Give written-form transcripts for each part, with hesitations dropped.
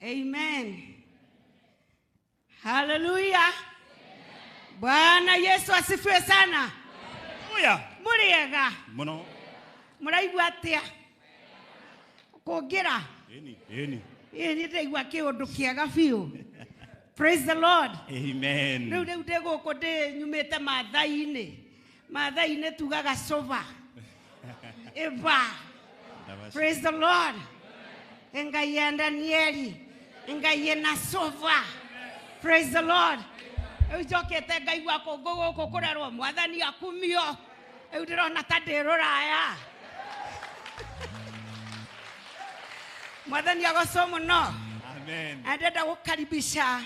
Amen. Haleluya. Bwana Yesu asifiwe sana. Haleluya. Muriega. Muno. Muraigua atia? Kungira. Eni, eni. Ĩ ndaigua kĩũndũ kĩega biũ. Praise the Lord. Amen. Rĩu rĩu ndĩ gũkũ ndĩ nyumĩte Maathai-inĩ. Maathai-inĩ tugaga cũba. Ĩba. Praise the Lord. Ngai ya Danieli. Ngai na cũba. Praise the Lord. Rĩu njokete ngaigua kũngũ gũkũ kũrerwo mwathani akumio. Rĩu ndĩrona ta ndĩ rũraya. Mwathani agocwo mũno. Amen. Na ndĩrenda gũkaribisha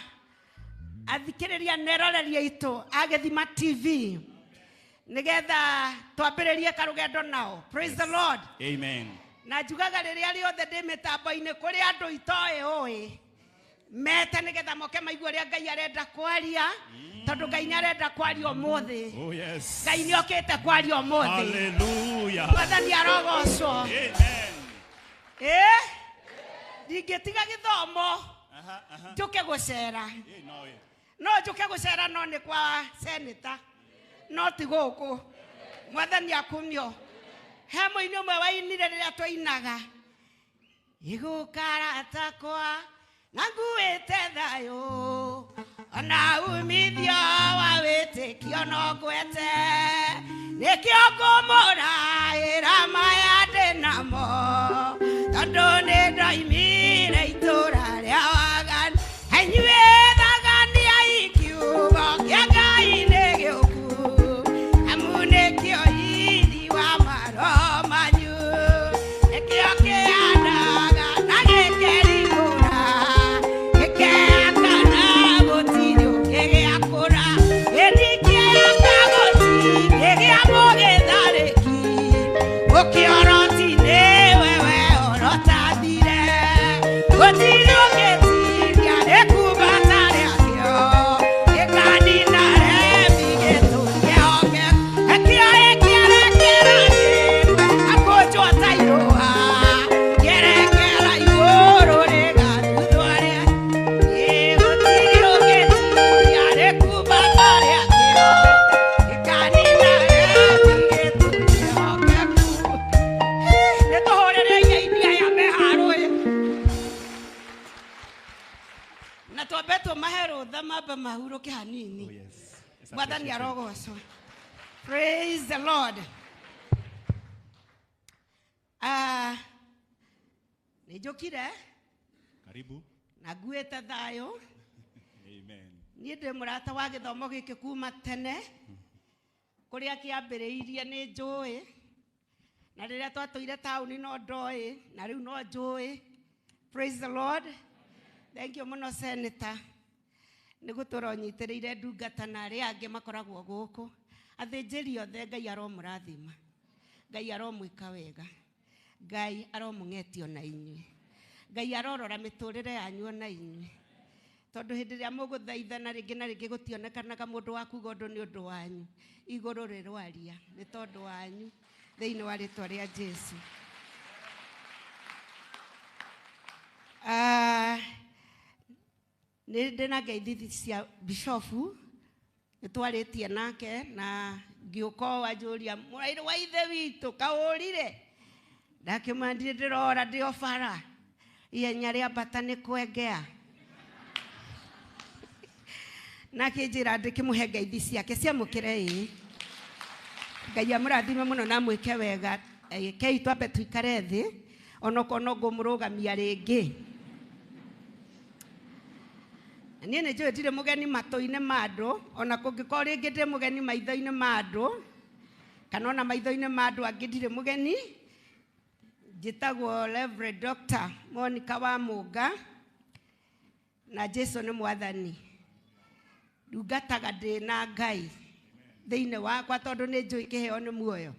athikĩrĩria na eroreria aitũ a Gĩthima TV nĩgetha twambĩrĩrie karũgendo nao. Praise the Lord. Amen. Na njugaga rĩrĩa rĩothe ndĩ mĩtambo-inĩ kũrĩ andũ itoĩ ũĩ mete nĩgetha moke maigue ũrĩa Ngai arenda kwaria, tondũ Ngai nĩ arenda kwaria ũmũthĩ. Oh yes. Ngai nĩ okĩte kwaria ũmũthĩ. Hallelujah. Mwathani arogocwo. Amen. Ndingĩtiga gĩthomo Aha, aha. njũke gũcera. Eh, no, eh. No njũke gũcera no nĩ kwa seneta no ti gũkũ. Mwathani akumio. He mũini ũmwe wainire rĩrĩa twainaga, igũkara takwa na nguĩte thayũ ona umithio wa wĩtĩkio no ngwete, nĩkĩo ngũmũraĩra maya ndĩ namo, tondũ nĩ ndoimire itũũra rĩa waganu. Inyuĩ thagania kiugo kĩa Ngai nĩ gĩũku, amu nĩkĩo riri wa maroho manyu, nĩkĩo kĩandaga na gĩkerihũra, gĩkeakana gũtirĩ ũngĩgĩakũra, ĩni kĩaka gũtingĩgĩa mũgĩtharĩki, ũkĩoroti nĩwe we orotathire, gũtirĩ ũngĩtiria rĩkumbata rĩakĩo, gĩkanina remi gĩtũkĩhoke, kĩo ĩkĩerekera thĩ, akũnjwo ta irũa, kĩerekera igũrũ rĩgathuthwo rĩa, gũtirĩ ũngĩtiria rĩkumbata rĩakĩo, gĩkanina remi gĩtũkĩhoke. Nĩ tũhũrĩre aini aya me harũĩ. Na twambe tũmahe rũtha mambe mahurũke hanini. Oh yes. It's Mwathani appreciated. arogocwo. Praise the Lord. Nĩ njũkire Karibu. na nguĩte thayũ. Amen. Niĩ ndĩ mũrata wa gĩthomo gĩkĩ kuma tene, kũrĩa kĩambĩrĩirie nĩ njũĩ, na rĩrĩa twatũire taũni no ndoĩ, na rĩu no njũĩ. Praise the Lord. Thank you mũno Senator nĩ gũtũra ũnyitĩrĩire ndungata na arĩa angĩ makoragwo gũkũ. Athĩnjĩri othe Ngai aromũrathima, Ngai aromwĩka wega, Ngai aromũng'etia ona inyuĩ, Ngai arorora mĩtũrĩre yanyu ona inyuĩ, tondũ hĩndĩ ĩrĩa mũgũthaithana rĩngĩ na rĩngĩ gũtionekanaga mũndũ wa kuga ũndũ nĩ ũndũ wanyu, igũrũ rĩrwaria nĩ tondũ wanyu, thĩinĩ wa rĩtwa rĩa Jesu. Nĩ ndĩ na ngeithi cia bishofu, nĩ twarĩtie nake na ngĩũka ũũ anjũria, mũrairũ wa ithe witũ kaũrire? Ndakĩmwĩra ndirĩ ndĩrora ndĩ o bara, ihenya rĩa mbata nĩ kwengea. Na akĩnjĩra ndĩkĩmũhe ngeithi ciake, ciamũkĩre ĩĩ. Ngai amũrathime mũno na amwĩke wega. Kei twambe tũikare thĩ, onokorwo no ngũmũrũgamia rĩngĩ. Niĩ nĩ njũĩ ndirĩ mũgeni matũ-inĩ ma andũ, ona kũngĩkorwo rĩngĩ ndĩ mũgeni maitho-inĩ ma andũ, kana ona maitho-inĩ ma andũ angĩ ndirĩ mũgeni. Njĩtagwo Reverend Dr. Monica Wamũnga, na Jesu nĩ mwathani. Ndungataga ndĩ na Ngai thĩinĩ wakwa tondũ nĩ njũĩ kĩheo nĩ muoyo.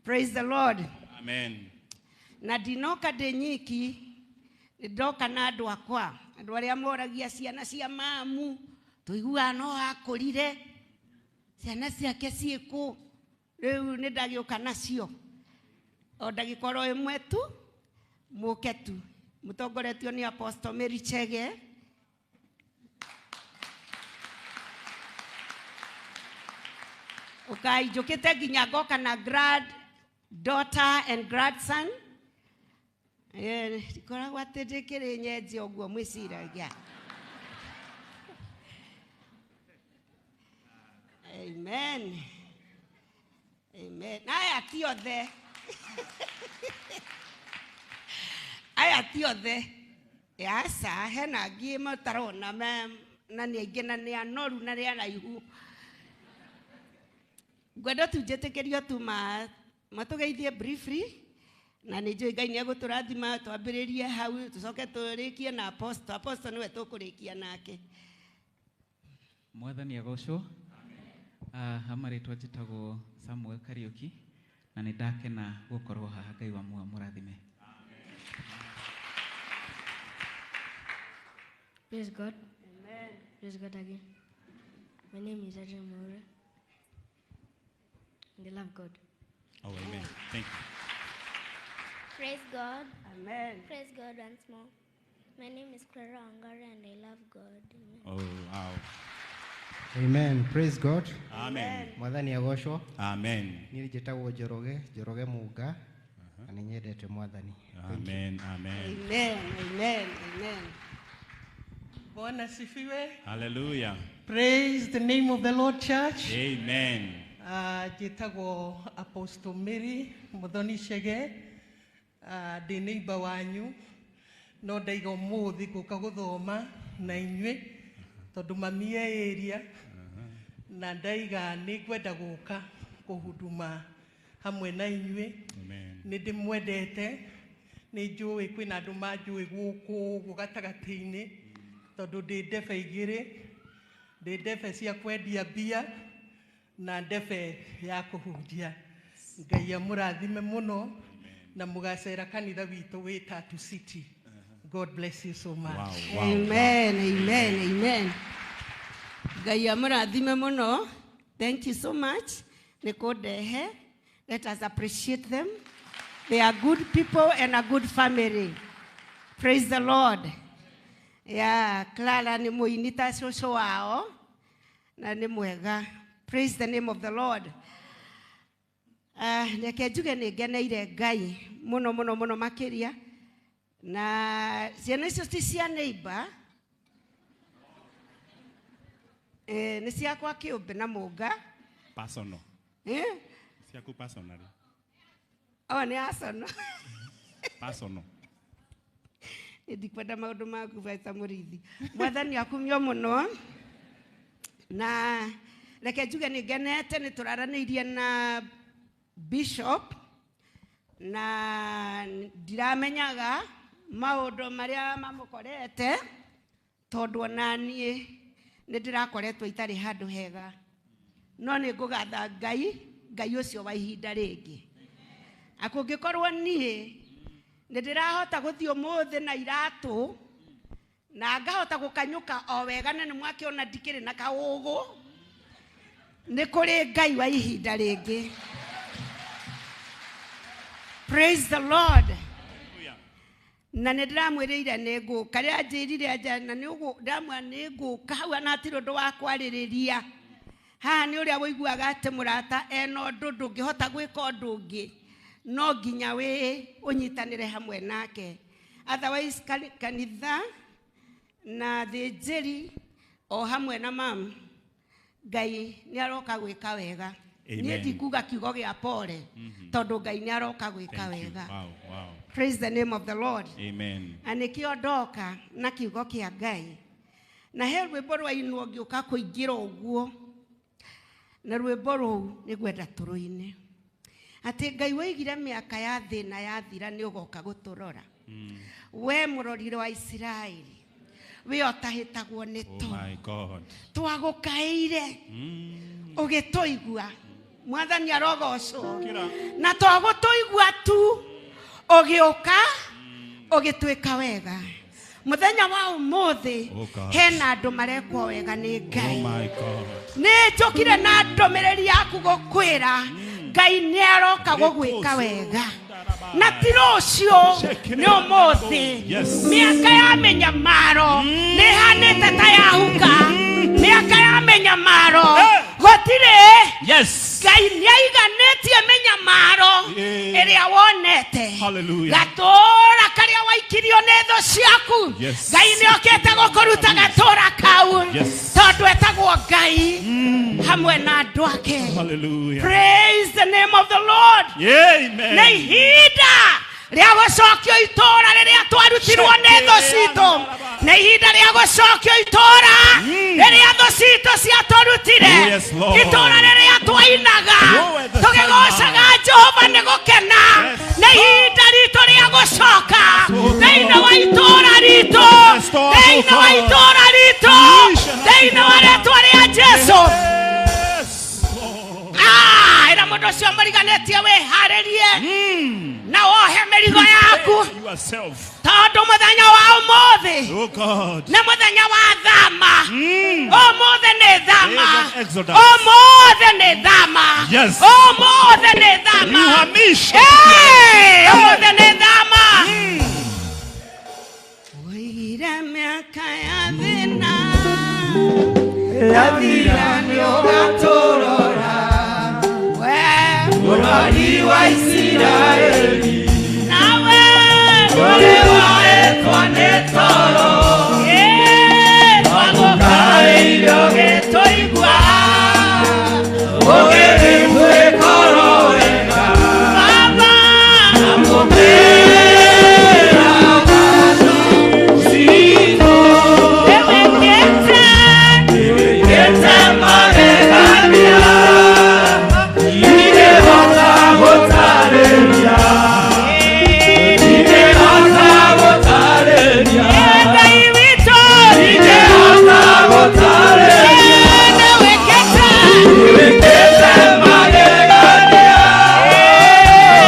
Praise the Lord. Amen. Na ndinoka ndĩ nyiki, nĩ ndoka na andũ akwa, andũ arĩa moragia ciana cia mamu, tũiguaga no akũrire, ciana ciake ciĩkũ, rĩu nĩ ndagĩũka nacio. O ndagĩka oro ĩmwe tu, mũke tu, Mũtongoretio nĩ Apostle Mary Chege. Ukai njũkĩte nginya ngoka na grand daughter and grandson. Ndikoragwo atĩ ndĩkĩrĩ nyenje ũguo mwĩciragia. Amen. Amen. Na aya ti othe. Aya ti othe. Aca hena angĩ matarona na nĩ aingĩ na nĩ anoru na nĩ araihu. Ngwenda tu njĩtĩkĩrio tu matũgeithie briefly na nĩ njũĩ Ngai nĩ egũtũrathima twambĩrĩrie hau tũcoke tũrĩkie na apostle. Apostle nĩwe tũkũrĩkia nake. Mwathani agocwo. Amarĩtwa njĩtagwo Samuel Kariuki na nĩ ndakena gũkorwo haha. Ngai wa muoyo mũrathime. Praise God. Amen. Praise God again. My name is Adrian Moura. And I love God. Oh, amen. Thank you. Praise God. Amen. Praise God once more. My name is Clara Angara and I love God. Amen. Oh, wow. Amen. Praise God. Amen. Mwathani agocwo. Amen. Niĩ njĩtagwo Njoroge, Njoroge Munga. Na nĩ nyendete Mwathani. Amen. Amen. Amen. Amen. Amen. Bwana asifiwe. Hallelujah. Praise the name of the Lord, church. Amen. Njĩtagwo Apostle Mary Muthoni Chege. Ndĩ neighbor wanyu no ndaiga ũmũthĩ gũka gũthoma na inyuĩ tondũ mami e area na ndaiga nĩ ngwenda gũka kũhuduma hamwe na inyuĩ. Amen. Nĩ ndĩmwendete, nĩ njũĩ kwĩna andũ manjũĩ gũkũ ũguo gatagatĩ-inĩ tondũ ndĩ ndebe igĩrĩ, ndĩ ndebe cia kwendia mbia na ndebe ya kũhunjia. Ngai amũrathime mũno na mũgacera kanitha witũ wĩ Tatu City. God bless you so much. Wow, wow. Amen. Amen. Amen. Ngai amũrathime mũno. Thank you so much. Nĩ kũndehe. Let us appreciate them. They are good people and a good family. Praise the Lord. Yeah, Clara nĩ mũini ta cũcũ wao na nĩ mwega. Praise the name of the Lord. Reke njuge nĩ ngeneire Ngai mũno mũno mũno makĩria. Na ciana icio ti cia neighbor. Nĩ ciakwa kĩũmbe na mũnga. Personal. Eh? Ciaku personally. Oh, nĩ asono. Personal. Ndikwenda maũndũ maku Pastor Mũrĩithi. Mwathani akumio mũno. Na reke njuge nĩ ngenete nĩ tũraranĩirie na Bishop na ndiramenyaga maũndũ marĩa mamũkorete tondũ ona niĩ nĩ ndĩrakoretwo itarĩ handũ hega. No nĩ ngũgatha Ngai, Ngai ũcio wa ihinda rĩngĩ. Akũngĩkorwo niĩ nĩ ndĩrahota gũthiĩ ũmũthĩ na iratũ na ngahota gũkanyũka o wega na nĩ mwakĩona ndikĩrĩ na kaũgũ, nĩ kũrĩ Ngai wa ihinda rĩngĩ. Praise the Lord. Na nĩ ndĩramwĩrĩire nĩ ngũka rĩrĩa anjĩrire anja na nĩ ndamwĩra nĩ ngũka hau na hatirĩ ũndũ wa kwarĩrĩria. Haha nĩ ũrĩa ũiguaga atĩ mũrata ena ũndũ ndũngĩhota gwĩka ũndũ ũngĩ no nginya wĩ ũnyitanĩre hamwe nake. Otherwise kanitha na thĩnjĩri o hamwe na mam, Ngai nĩ aroka gwĩka wega. Niĩ ndikuga kiugo gĩa pole tondũ Ngai nĩ aroka gwĩka wega. Wow, wow. Praise the name of the Lord. Amen. Na nĩkĩo ndoka na kiugo kĩa Ngai. Na he rwĩmbo rwainwo ngĩũka kũingĩra ũguo. Na rwĩmbo rũu nĩ ngwenda tũrũine. Atĩ Ngai waigire mĩaka ya thĩna yathira nĩ ũgoka gũtũrora. We mũrorire wa Isiraeli, we ũtahĩtagwo nĩ Oh toro. my God. Twagũkaĩire ũgĩtũigua. Mwathani arogocwo. Kira. Na twagũtũigua tu ũgĩũka ũgĩtuĩka wega. Mũthenya wa ũmũthĩ Oh God. hena andũ marekwo wega nĩ Ngai. Oh my God. Nĩ njũkire na ndũmĩrĩri yaku gũkwĩra Ngai nĩ aroka gũgwĩka wega. Na ti rũciũ nĩ ũmũthĩ. Mĩaka ya mĩnyamaro nĩ ĩhanĩte ta yahuka. Mĩaka ya mĩnyamaro gũtirĩ. Yes. Ngai nĩaiganĩtie mĩnyamaro ĩrĩa wonete. Gatũra karĩa waikirio nĩ thũ ciaku. Ngai nĩokĩte gũkũruta gatũra kau. Tondũ etagwo Ngai hamwe na andũ ake. Praise the name of the Lord. Amen. Nĩ ihinda rĩa gũcokio itũra rĩrĩa twarutirwo nĩ thũ citũ. Nĩ ihinda rĩa gũcokio itũra rĩrĩa thũ citũ ciatũrutire. Itũra rĩrĩa twainaga tũkĩgocaga Jehova nĩ gũkena. Nĩ ihinda ritũ rĩa gũcoka thĩinĩ wa itũra ritũ, thĩinĩ wa itũra ritũ, thĩinĩ wa rĩtwa rĩa Jesu. Ĩra mũndũ ũcio mũriganĩtie wĩharĩrie na wohe mĩrigo yaku. Tondũ mũthenya wa ũmũthĩ nĩ mũthenya wa thama. Ũmũthĩ nĩ thama. Ũmũthĩ nĩ thama. Ũmũthĩ nĩ thama. Ũmũthĩ nĩ thama. Woigire mĩaka ya thĩna yathira nĩũgatũrora. We mũrori wa Isiraeli nawe ũrĩ waetwo nĩ toro. Twagũkaĩire ũgĩtũigua ũgĩtwĩkoro wega. Baba amũkĩra ngatho citũ. Nĩwĩkĩte magegania ingĩhota gũtarĩria. Ingĩhota gũtarĩria. Ngai witũ ingĩhota gũtarĩria. Nĩwĩkĩte magegania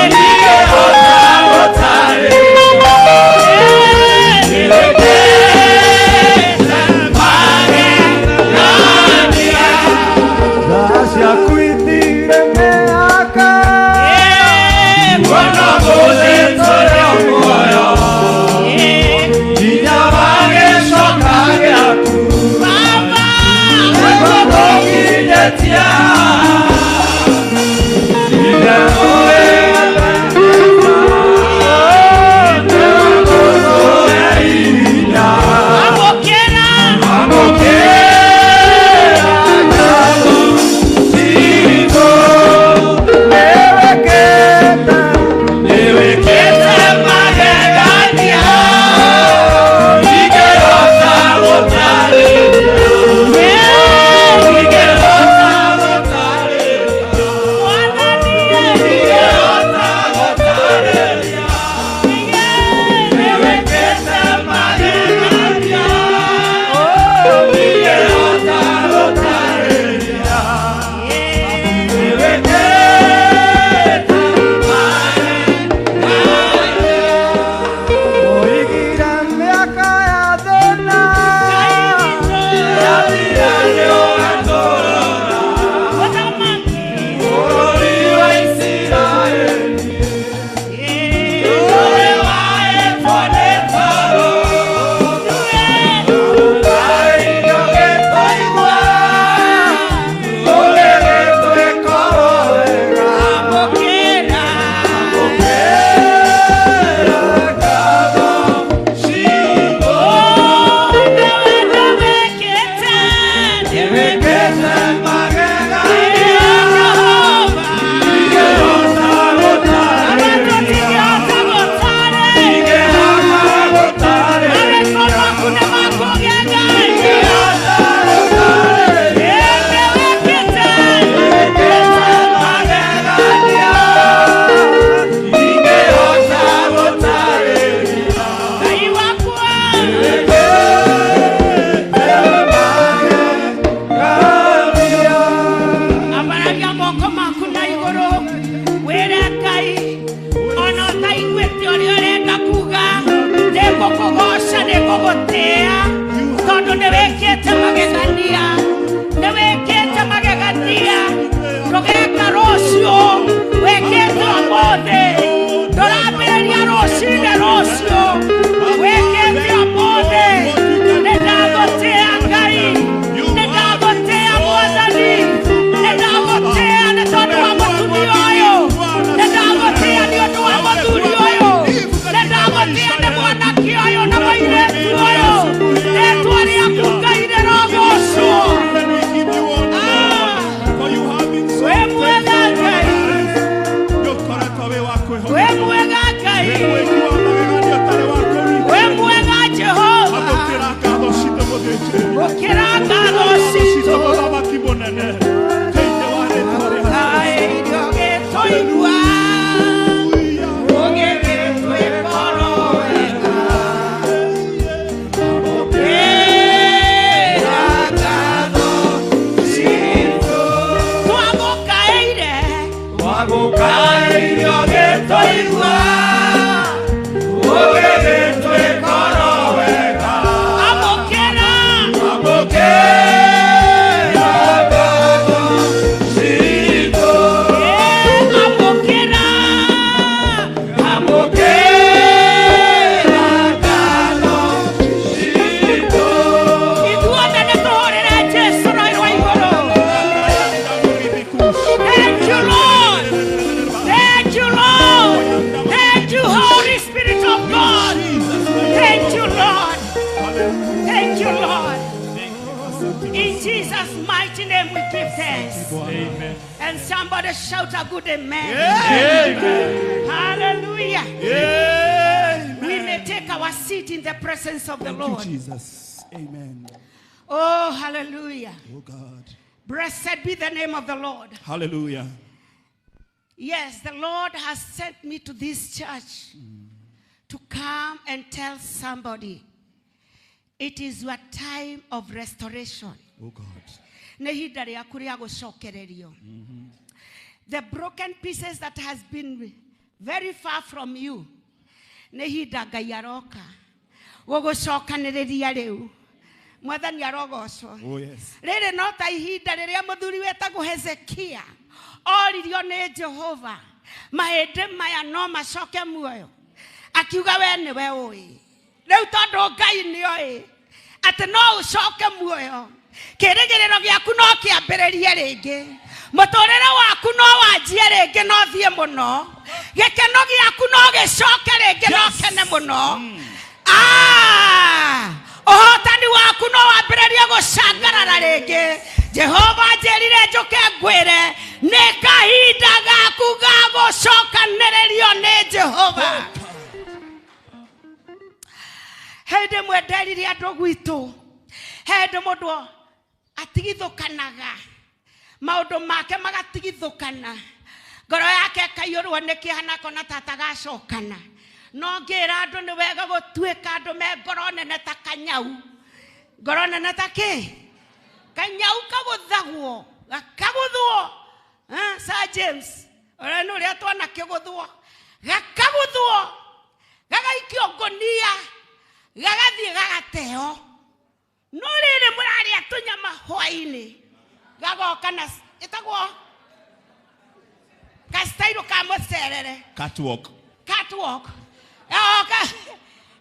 ingĩhota gũtarĩria. Nĩwĩkĩte magegania. Tha ciaku ithire mĩaka Kuona mũthĩ tũrĩ o muoyo nginya magĩcoka gĩaku. Baba Nĩguo tũkinyĩtie amũkĩra Nĩwĩkĩte magegania ingĩhota gũtarĩria. Ingĩhota gũtarĩria. Ingĩhota gũtarĩria. Nĩwĩkĩte magegania ingĩhota gũtarĩria. Nĩwĩkĩte Oigire mĩaka ya thĩna yathira nĩũgatũrora. Bũrũri wa Isiraeli ũrĩ waetwo nĩ toro. Tũkaĩire ũgĩtũigua ũgĩgĩtwĩkoro wega. Amũkĩra Amũkĩra ngatho citũ. Nĩwĩkĩte Nĩwĩkĩte magegania ingĩhota gũtarĩria. Ingĩhota gũtarĩria. Ingĩhota gũtarĩria. Nĩwĩkĩte magegania ingĩhota gũtarĩria. Nĩwĩkĩte magegania. Ambararia moko maku na igũrũ wĩre Ngai ona ũtaiguĩte ũrĩa ũrenda kuga nĩngũkũgoca nĩngũgũtĩĩa tondũ nĩwĩkĩte magegania nĩwĩkĩte magegania ndũgeka rũciũ wĩkĩte ũmũthĩ. Jesus' mighty name we give thanks. Amen. And somebody shout a good amen. Amen. Hallelujah. Amen. We may take our seat in the presence of the Thank Lord. you, Jesus. Amen. Oh, hallelujah. Oh, God. Blessed be the name of the Lord. Hallelujah. Yes, the Lord has sent me to this church to come and tell somebody it is your time of restoration. Oh, God. Nĩ ihinda rĩaku rĩa gũcokererio. The broken pieces that has been very far from you, nĩ ihinda Ngai aroka gũgũcokanĩrĩria rĩu. Mwathani arogocwo. Oh, yes. Rĩrĩ no ta ihinda rĩrĩa mũthuri wetagwo Hezekia oririo nĩ Jehova, mahĩndĩ maya no macoke muoyo. Akiuga we nĩwe ũĩ. Rĩu tondũ Ngai nĩoĩ atĩ no ũcoke muoyo, kĩrĩgĩrĩro gĩaku no kĩambĩrĩrie rĩngĩ, mũtũrĩre waku no wanjie rĩngĩ no thiĩ mũno, gĩkeno gĩaku no gĩcoke rĩngĩ no kene mũno. Ũhotani waku no wambĩrĩrie gũcangarara rĩngĩ. Jehova anjĩrire njũke ngwĩre nĩ kahinda gaku ga gũcokanĩrĩrio nĩ Jehova. Hĩndĩ ĩmwe nderire andũ gwitũ, hĩndĩ mũndũ atigithũkanaga, maũndũ make magatigithũkana, ngoro yake ĩkaiyũrwo nĩ kĩeha na akona ta atagacokana. No ngĩra andũ nĩ wega gũtuĩka andũ me ngoro nene ta kanyau. Ngoro nene ta kĩ? Kanyau kagũthagwo, gakagũthwo. Sir James, ũrĩa nĩ ũrĩa twanakĩgũthwo, gakagũthwo, gagaikio ngũnia, gagathiĩ gagateo. No rĩrĩ mũrarĩa tũnyama hwaĩ-inĩ, gagoka na ĩtagwo gastairũ ka mũcerere. Catwalk. Catwalk. Agoka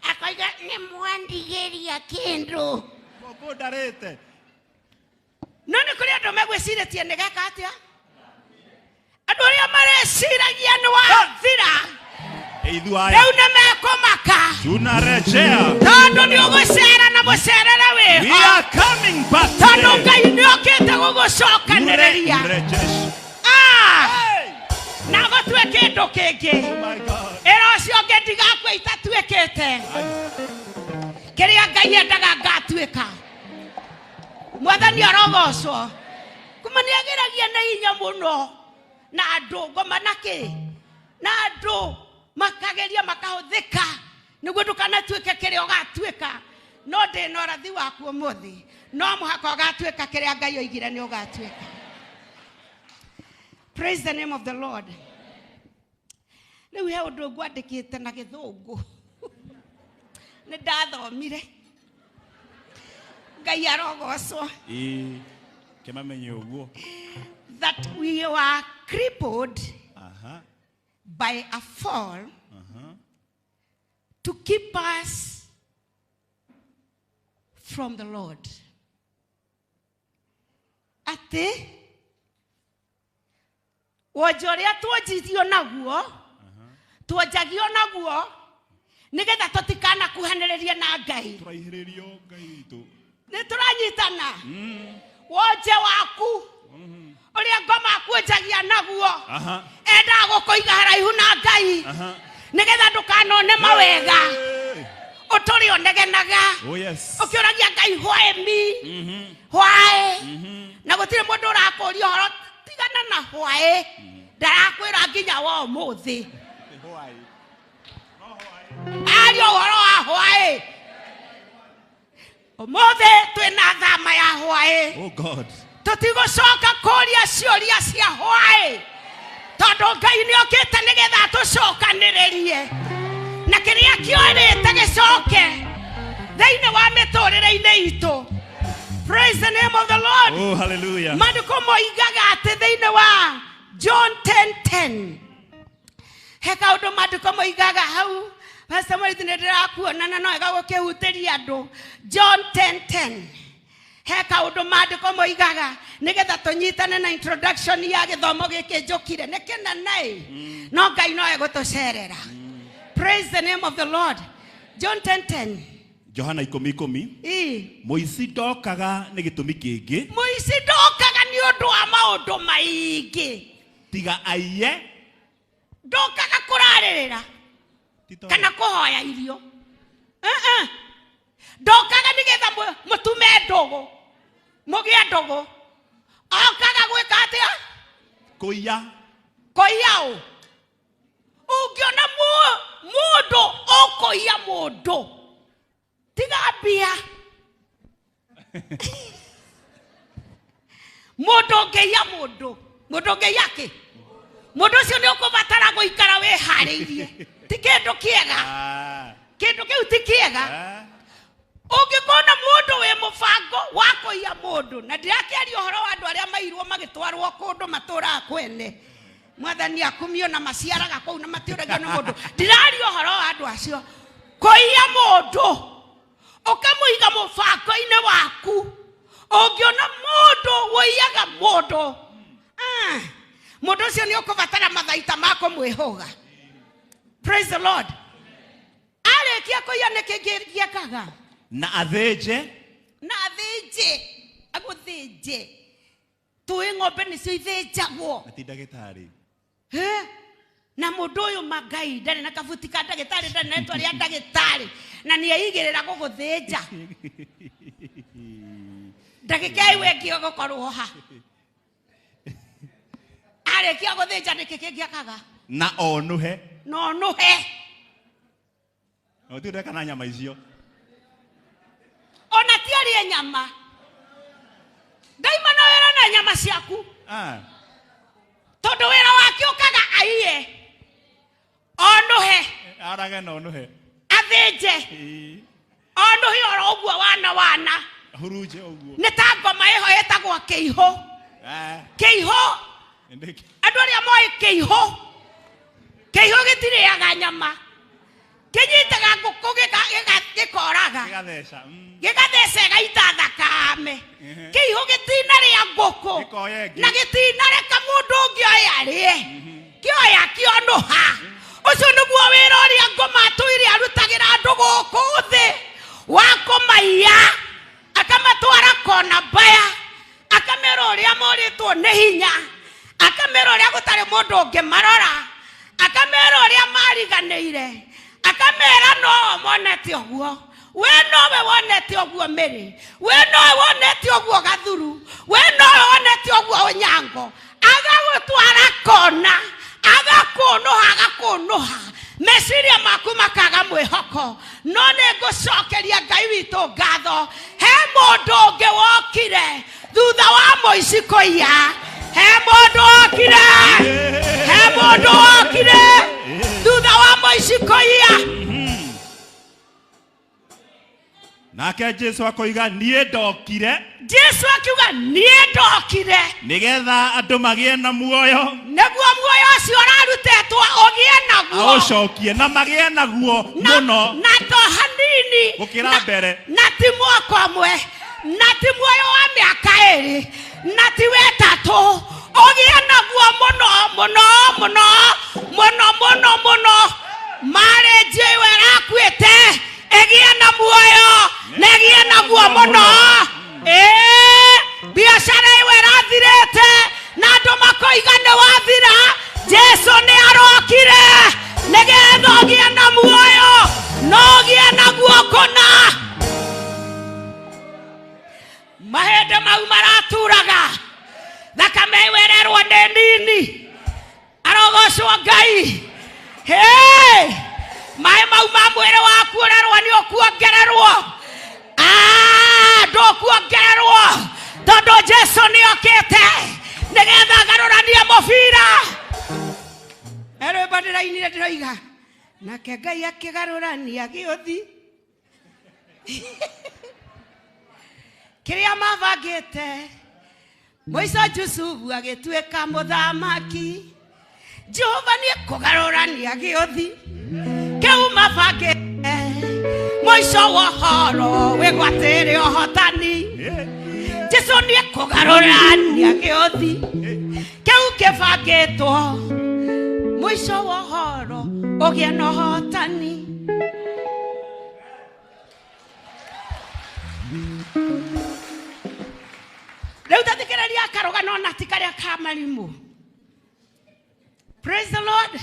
akoiga nĩ mwandigĩria kĩndũ. Bobo ndarĩte. No nĩ kũrĩ andũ megwĩcirĩtie nĩ geka atĩa? Andũ arĩa mareciragia nĩ wathira, rĩu nĩ mekũmaka. Tunarejea. Tondũ nĩ ũgũcera na mũcerere wĩho. We are coming back. Tondũ Ngai nĩ okĩte gũgũcokanĩrĩria. Na gũtue kĩndũ kĩngĩ. Ĩra ũcio ũngĩ ndigakua itatuĩkĩte. Kĩrĩa Ngai endaga ngatuĩka. Mwathani arogocwo. Kuma nĩageragia na hinya mũno na andũ ngoma na kĩ? Na andũ makageria makahũthĩka nĩguo ndũkanatuĩke kĩrĩa ũgatuĩka. No ndĩna ũrathi waku ũmũthĩ, no mũhaka ũgatuĩka kĩrĩa Ngai oigire nĩ ũgatuĩka. Praise the name of the Lord. Rĩu he ũndũ ngwandĩkĩte na gĩthũngũ. Nĩ ndathomire. Ngai arogocwo. Ĩĩ, kĩmamenye ũguo. That we were crippled by a fall to keep us from the Lord. Atĩ wonja ũrĩa tuonjithio naguo, tuonjagio naguo nĩgetha tũtikanakuhanĩrĩrie na Ngai. Tũraihĩrĩrio Ngai witũ. Nĩ tũranyitana. Wonje waku ũrĩa ngoma akuonjagia naguo, endaga gũkũiga haraihu na Ngai nĩgetha ndũkanone mawega, ũtũre ũnegenaga. Oh, yes. Ũkĩũragia Ngai why me? Why? Na gũtirĩ mũndũ ũrakũria ũhoro tigana na why, ndarakwĩra nginya wa ũmũthĩ. Aria ũhoro wa why. Ũmũthĩ twĩna thama ya why. Oh, God. Tũtigũcoka kũria ciũria cia why, tondũ Ngai nĩ okĩte nĩgetha atũcokanĩrĩrie na kĩrĩa kĩorĩte gĩcoke thĩinĩ wa mĩtũrĩre-inĩ itũ. Praise the name of the Lord. Oh, hallelujah. Maandĩko moigaga atĩ thĩinĩ wa John 10:10 he kaũndũ maandĩko moigaga hau. Pastor Morithi nĩ ndĩrakuona na no wega gũkĩhutĩria andũ. John 10:10 he kaũndũ maandĩko moigaga nĩgetha tũnyitane na introduction ya gĩthomo gĩkĩ njũkire. Nĩ kĩnene, no Ngai no egũtũcerera. Praise the name of the Lord. John 10:10. Johana 10:10. Ii. Mũici ndokaga nĩ gĩtũmi kĩngĩ Mũici ndokaga nĩ ũndũ wa maũndũ maingĩ. tiga aiye Ndokaga kũrarĩrĩra kana kũhoya irio. Ndokaga nĩgetha mũtume ndũgũ, mũgĩe ndũgũ. Okaga gwĩka atĩa? Kũiya. Kũiya ũ? Ũngĩona mũndũ ũkũiya mũndũ, tiga mbia. Mũndũ ũngĩiya mũndũ, mũndũ ũngĩiya kĩ? Mũndũ ũcio nĩ ũkũbatara gũikara wĩharĩirie. Ti kĩndũ kĩega. Kĩndũ kĩu ti kĩega. Ũngĩkona mũndũ wĩ mũbango wa kũiya mũndũ, na ndirakĩaria ũhoro wa andũ arĩa mairwo magĩtwarwo kũndũ matũraga kwene, mwathani akumio na maciaraga kũu na matiũragio nĩ mũndũ. Ndiraria ũhoro wa andũ acio. Kũiya mũndũ ũkamũiga mũbango-inĩ waku. Ũngĩona mũndũ ũiyaga mũndũ, mũndũ ũcio nĩ ũkũbatara mathaita ma kũmwĩhũga. Praise the Lord. Arĩkia kũiya nĩkĩ gĩekaga? Na athĩnje. Na athĩnje, agũthĩnje. Tũĩ ng'ombe nĩcio ithĩnjagwo. Na ti ndagĩtarĩ. Na mũndũ ũyũ mangai ndarĩ na kabuti ka ndagĩtarĩ, ndarĩ na rĩtwa rĩa ndagĩtarĩ, na nĩ aigĩrĩra gũgũthĩnja. Ndagĩka ĩyo ĩngĩ ũgũkorwo ha. Arĩkia gũthĩnja nĩkĩ kĩngĩakaga? Na onũhe. Na onũhe. Na gũtirĩ ndeka na nyama icio. Ona ti arĩe nyama. Ndaima na wĩra na nyama ciaku. Tondũ wĩra wake ũkaga aiye. Onũhe. Arage na onũhe. Athĩnje. Onũhe oro ũguo wana wana. Hurunje ũguo. Nĩ ta ngoma ĩho ĩtagwo kĩihũ. Kĩihũ. Andũ arĩa moĩ kĩihũ. Kĩihũ gĩtirĩaga nyama. Kĩnyitaga ngũkũ gĩkoraga. Gĩgatheca. Gĩgatheca ĩgaita thakame. Kĩihũ gĩtinarĩa ngũkũ. Na gĩtinareka mũndũ ũngĩ oe arĩe. Kĩoya kĩonũha. Ũcio nĩguo wĩra ũrĩa ngoma atũire arutagĩra andũ gũkũ thĩ wa kũmaiya, akamatwara kona mbaya, akamera ũrĩa morĩtwo nĩ hinya, akamera ũrĩa gũtarĩ mũndũ ũngĩmarora, akamera ũrĩa mariganĩire, akamera no monete ũguo. We nowe wonete ũguo Mĩrĩ, we nowe wonete ũguo Gathuru, we nowe wonete ũguo Onyango. Agagũtwara kona, agakũnũha, agakũnũha. Meciria maku makaga mwĩhoko. No nĩ ngũcokeria Ngai witũ ngatho. He mũndũ ũngĩ wokire thutha wa mũici kũiya. He mũndũ wokire. He mũndũ wokire thutha wa mũici kũiya. Nake Jesu akoiga niĩ ndokire. Jesu akiuga niĩ ndokire nĩgetha andũ magĩe na muoyo, nĩguo muoyo ũcio ũrarutetwo ũgĩe naguo, aũcokie na magĩe naguo mũno, na to hanini gũkĩra mbere, na ti mwaka ũmwe, na ti muoyo wa mĩaka ĩrĩ, na ti wetatũ, ũgĩe naguo mũno mũno mũno mũno mũno mũno. Marĩnji ĩyo ĩrakuĩte ĩgĩe na muoyo na ĩgĩe naguo mũno. Biacara ĩyo ĩrathirĩte na andũ makoiga nĩ wathira, Jesu nĩ arokire nĩgetha ũgĩe na muoyo na ũgĩe naguo kũna. Mahĩndĩ mau maraturaga, thakame ĩyo ĩrerwo nĩ nini. Arogocwo Ngai. Hey! Maĩ mau ma mwĩrĩ waku ũrerwo nĩ ũkuongererwo. Ndũkuongererwo tondũ Jesu nĩ okĩte nĩgetha agarũranie mũbira. Rwĩmbo ndĩrainire ndĩroiga nake Ngai akĩgarũrania gĩũthi kĩrĩa mabangĩte. Mũico Jusufu agĩtuĩka mũthamaki. Jehova nĩ kũgarũrania gĩũthi kĩu mabangĩte. Mũico wa ũhoro wĩgwatĩre ũhotani. Jesu nĩ kũgarũrania gĩũthi kĩu kĩbangĩtwo. Mũico wa ũhoro ũgĩe na ũhotani. Rĩu tathikĩrĩria karũgano na ti karĩa ka marimũ. Praise the Lord.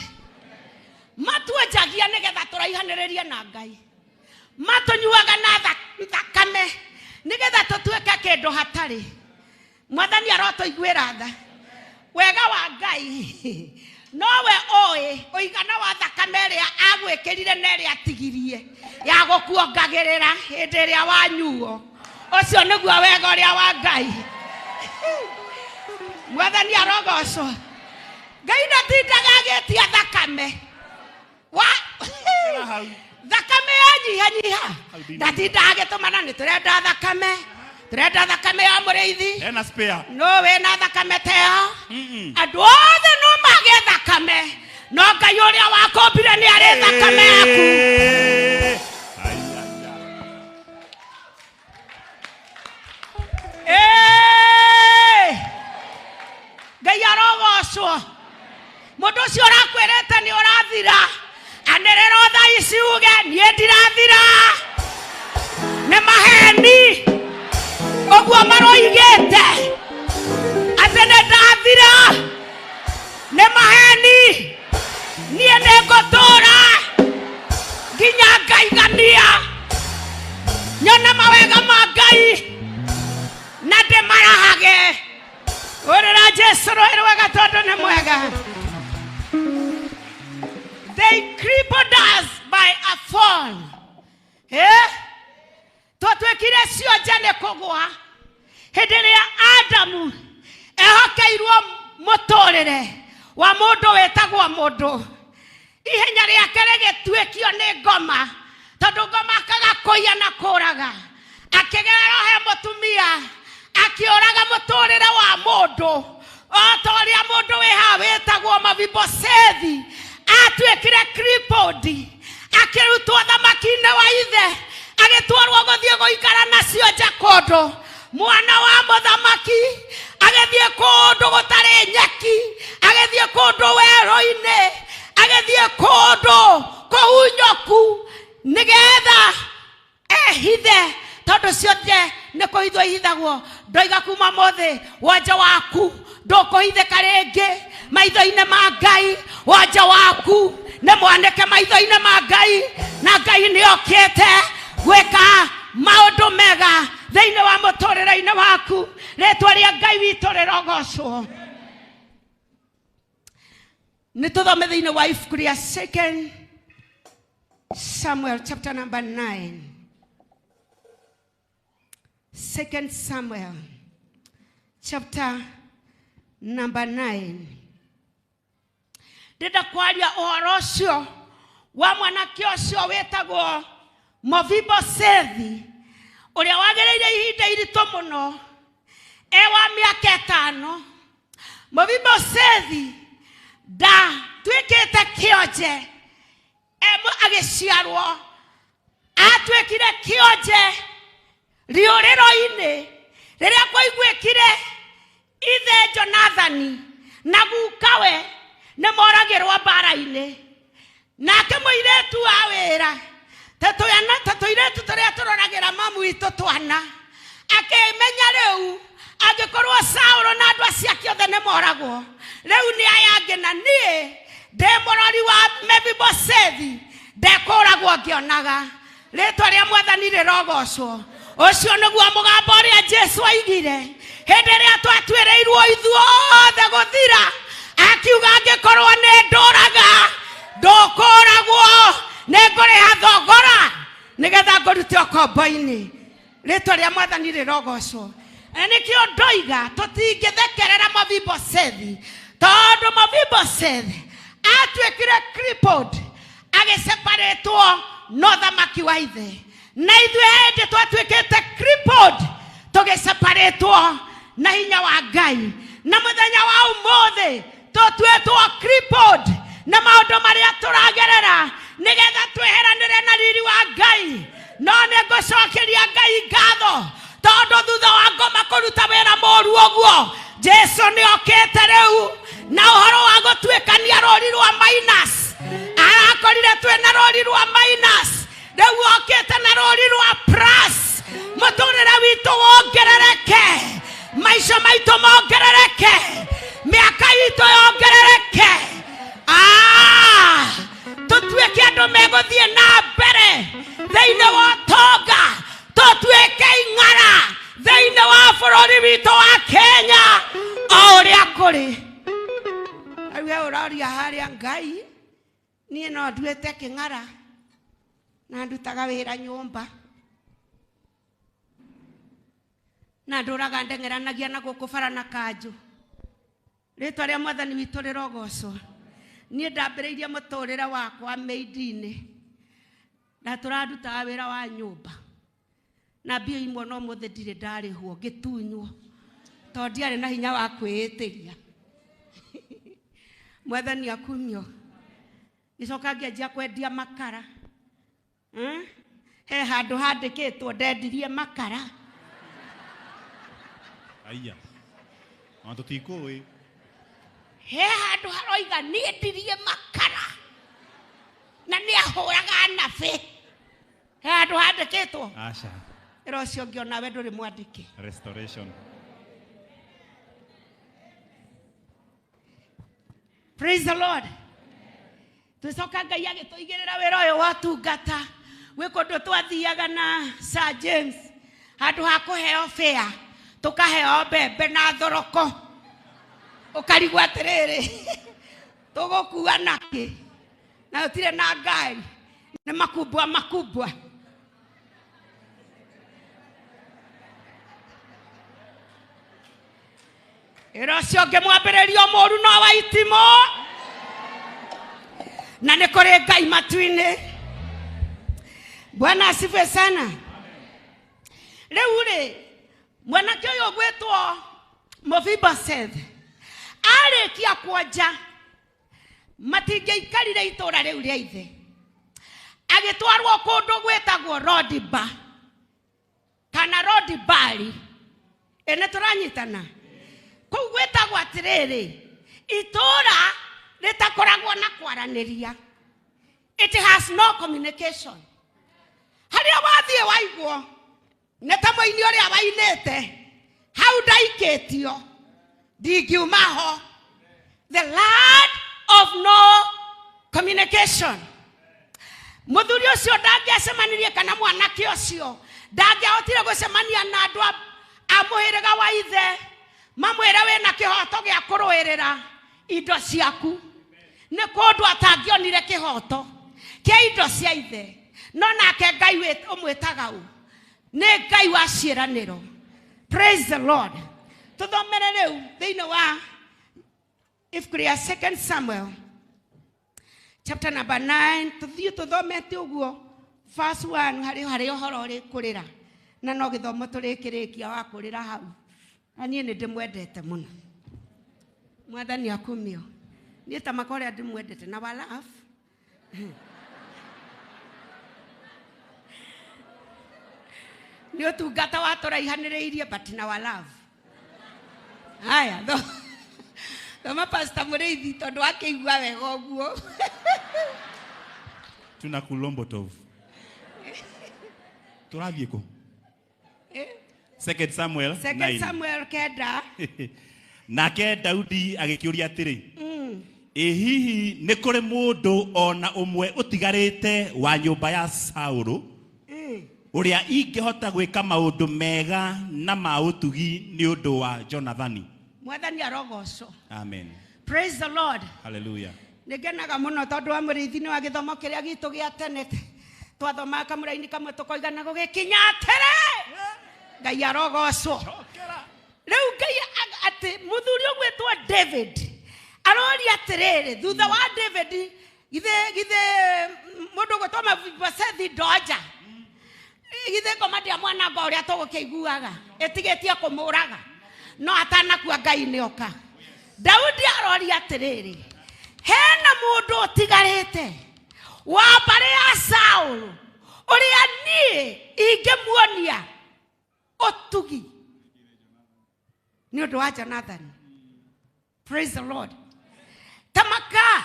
Matuenjagia nĩgetha tũraihanĩrĩrie na Ngai. Matũnyuaga na thakame nĩgetha tũtuĩke kĩndũ hatarĩ. Mwathani arotũiguĩra tha. Wega wa Ngai nowe ũĩ ũigana wa thakame ĩrĩa agwĩkĩrire na ĩrĩa atigirie ya gũkuongagĩrĩra hĩndĩ ĩrĩa wanyuo. Ũcio nĩguo wega ũrĩa wa Ngai. Mwathani arogocwo. Ngai ndatindaga agĩtia thakame wa thakame yanyihanyiha, ndatindaga agĩtũmana nĩ tũrenda thakame, tũrenda thakame ya mũrĩithi. Ena spare. No wĩna thakame ta ĩyo, andũ othe no magĩe thakame, no Ngai ũrĩa wakũmbire nĩ arĩ thakame yaku. Ĩĩ! Ngai arogocwo. Mũndũ ũcio ũrakwĩrĩte nĩ ũrathira, anĩrĩra thaa ici uge niĩ ndirathira, nĩ maheni ũguo maroigĩte atĩ nĩ ndathira, nĩ maheni, niĩ nĩ ngũtũra nginya ngaigania, nyone mawega ma Ngai na ndĩmarahage. Ũrĩra Jesu rũĩ rwega tondũ nĩ mwega. They crippled us by a fall. Eh? Twatuĩkire cionje nĩ kũgũa hĩndĩ ĩrĩa Adamu ehokeirwo mũtũrĩre wa mũndũ wĩtagwo mũndũ. Ihenya rĩake rĩgĩtuĩkio nĩ ngoma, tondũ ngoma akaga kũiya na kũraga. Akĩgerera he mũtumia, akĩũraga mũtũrĩre wa mũndũ. O ta ũrĩa mũndũ wĩ haha wĩtagwo Mefibosethi atuĩkire crippled, akĩrutwo thamaki-inĩ wa ithe, agĩtwarwo gũthiĩ gũikara nacio nja kũndũ. Mwana wa mũthamaki agĩthiĩ kũndũ gũtarĩ nyeki, agĩthiĩ kũndũ werũ-inĩ, agĩthiĩ kũndũ kũhunyũku, nĩgetha ehithe, tondũ ciothe nĩ kũhithwo ihithagwo. Ndoiga kuma mũthĩ wanja waku ndũkũhithĩka rĩngĩ maitho-inĩ ma Ngai. Wanja waku nĩ mwanĩke maitho-inĩ ma Ngai, na Ngai nĩ okĩte gwĩka maũndũ mega thĩinĩ wa mũtũrĩre-inĩ waku. Rĩtwa rĩa Ngai witũ rĩrogocwo. Nĩ tũthome thĩinĩ wa ibuku rĩa 2 Samuel chapter number 9. 2 Samuel chapter number 9. Ndĩrenda kwaria ũhoro ũcio wa mwanake ũcio wĩtagwo Mefibosethi, ũrĩa wagĩrĩire ihinda iritũ mũno, e wa mĩaka ĩtano. Mefibosethi ndatuĩkĩte kĩonje agĩciarwo, atuĩkire kĩonje rĩũrĩro-inĩ rĩrĩa kwaiguĩkire ithe Jonathani na gukawe nĩ moragĩrwo mbara-inĩ. Nake mũirĩtu wa wĩra, ta tũirĩtu tũrĩa tũroragĩra mamu witũ twana, akĩmenya rĩu angĩkorwo Saũlũ na andũ acio ake othe nĩ moragwo, rĩu nĩ aya angĩ, na niĩ ndĩ mũrori wa Mefibosethi, ndekũragwo ngĩonaga. Rĩtwa rĩa Mwathani rĩrogocwo. Ũcio nĩguo mũgambo ũrĩa Jesu aigire hĩndĩ ĩrĩa twatuĩrĩirwo ithuothe gũthira, akiuga angĩkorwo nĩ ndũraga ndũkũragwo, nĩ ngũrĩha thogora nĩgetha ngũrute ũkombo-inĩ. Rĩtwa rĩa Mwathani rĩrogocwo. Na nĩkĩo ndoiga tũtingĩthekerera Mefibosethi, tondũ Mefibosethi atuĩkire crippled, agĩseparĩtwo na ũthamaki wa ithe. Na ithuĩ hĩndĩ twatuĩkĩte crippled, tũgĩseparĩtwo na hinya wa Ngai. Na mũthenya wa ũmũthĩ tũtuĩtwo crippled na maũndũ marĩa tũragerera, nĩgetha tweheranĩre na riri wa Ngai. No nĩ ngũcokeria Ngai ngatho, tondũ thutha wa ngoma kũruta wĩra mũru ũguo, Jesu nĩ okĩte rĩu na ũhoro wa gũtuĩkania rũri rwa minus. Arakorire twĩna rũri rwa minus, rĩu okĩte na rũri rwa plus. Mũtũrĩre witũ wongerereke, maica maitũ mongerereke, mĩaka itũ yongerereke. Ah, tũtuĩke andũ megũthiĩ na mbere thĩinĩ wa ũtonga, tũtuĩke ing'ara thĩinĩ wa bũrũri witũ wa Kenya o ũrĩa kũrĩ. Rĩu we ũroria harĩa Ngai, niĩ no nduĩte kĩng'ara na ndutaga wĩra nyũmba na ndũraga ndeng'eranagia na gũkũ bara na kanjũ. Rĩtwa rĩa mwathani witũ rĩrogocwo. Niĩ ndambĩrĩirie mũtũrĩre wakwa mĩindi-inĩ na tũrandutaga wĩra wa nyũmba na mbia imwe no mũthĩ ndirĩ ndarĩhwo, ngĩtunywo tondũ ndiarĩ na hinya wa kwĩĩtĩria. Mwathani akumio. Gĩcoka ngĩanjia kwendia makara. He handũ handĩkĩtwo ndendirie makara. Aya. Ona tũtikũĩ. He handũ haroiga niĩ ndirie makara na nĩ ahũraga nabĩ. He handũ handĩkĩtwo. Aca. Ĩra ũcio ũngĩ onawe ndũrĩ mwandĩke. Restoration. Praise the Lord. Twicoka Ngai agĩtũigĩrĩra wĩra ũyũ wa ũtungata. Gwĩ kũndũ twathiaga na Sir James handũ ha kũheo fare tũkaheo mbembe na thoroko. Ũkarigwo atĩrĩrĩ, tũgũkua nakĩ na gũtirĩ na ngari, nĩ makumbwa makumbwa. Ĩra ũcio ũngĩ mwambĩrĩrio mũru no wa itimũ, na nĩ kũrĩ Ngai matu-inĩ. Bwana asifiwe sana. Rĩu rĩ, mwanake ũyũ ũgwĩtwo Mephibosheth arĩkia kwonja, matingĩikarire itũũra rĩu rĩa ithe, agĩtwarwo kũndũ gwĩtagwo Rodiba kana Rodibari. Ĩ nĩ tũranyitana? Kũu gwĩtagwo atĩrĩrĩ, itũũra rĩtakoragwo na kwaranĩria. It has no communication. Harĩa wathiĩ waigwo nĩ ta mũini ũrĩa wainĩte, hau ndaikĩtio ndingiuma ho. The land of no communication. Mũthuri ũcio ndangĩacemanirie kana mwanake ũcio ndangĩahotire gũcemania na andũ a mũhĩrĩga wa ithe mamwĩre wĩna kĩhoto gĩa kũrũĩrĩra indo ciaku. Nĩ kũndũ atangĩonire kĩhoto kĩa indo cia ithe. No nake Ngai ũmwĩtaga ũ? Nĩ Ngai wa ciĩranĩro. Praise the Lord. Tũthomere rĩu thĩinĩ wa ibuku rĩa 2 Samuel chapter number 9, tũthiĩ tũthomete ũguo verse 1 harĩ harĩa ũhoro ũrĩ kũrĩra, na no gĩthomo tũrĩkĩrĩkia wa kũrĩra hau. Na niĩ nĩ ndĩmwendete mũno. Mwathani akumio. Niĩ ta maka ũrĩa ndĩmwendete na wa love. Nĩ ũtungata watũraihanĩrĩirie but na wa love. Haya, thoma Pastor Mũrĩithi tondũ akĩigua wega ũguo. Tuna kulombo tovu. Tũrathiĩ kũ? 2 Samuel 2 9. Samuel kenda. Nake Daudi agĩkĩũria atĩrĩ, ĩ hihi nĩ kũrĩ mũndũ ona ũmwe ũtigarĩte wa nyũmba ya Saũlũ ũrĩa ingĩhota gwĩka maũndũ mega na ma ũtugi nĩ ũndũ wa Jonathani? Mwathani arogocwo. Amen. Praise the Lord. Hallelujah. Nĩ ngenaga mũno tondũ wa Mũrĩithi nĩ wa gĩthomo kĩrĩa gitũ gĩa tene. Twathomaga kamũraini kamwe tũkoiga na gũgĩkinya atĩrĩ, Ngai arogocwo. Rĩu Ngai atĩ mũthuri ũgwĩtwo David aroria atĩrĩrĩ, thutha wa David githĩ mũndũ ũgwĩtwo Mephibosheth ndoja, githĩ ngoma ndĩamwananga ũrĩa tũgũkĩiguaga ĩtigĩtie kũmũraga, no atanakua Ngai nĩoka. Daudi aroria atĩrĩrĩ, hena mũndũ ũtigarĩte wa mbarĩ ya Saũlũ ũrĩa niĩ ingĩmuonia ũtugi nĩ ũndũ wa Jonathani? Praise the Lord. Tamaka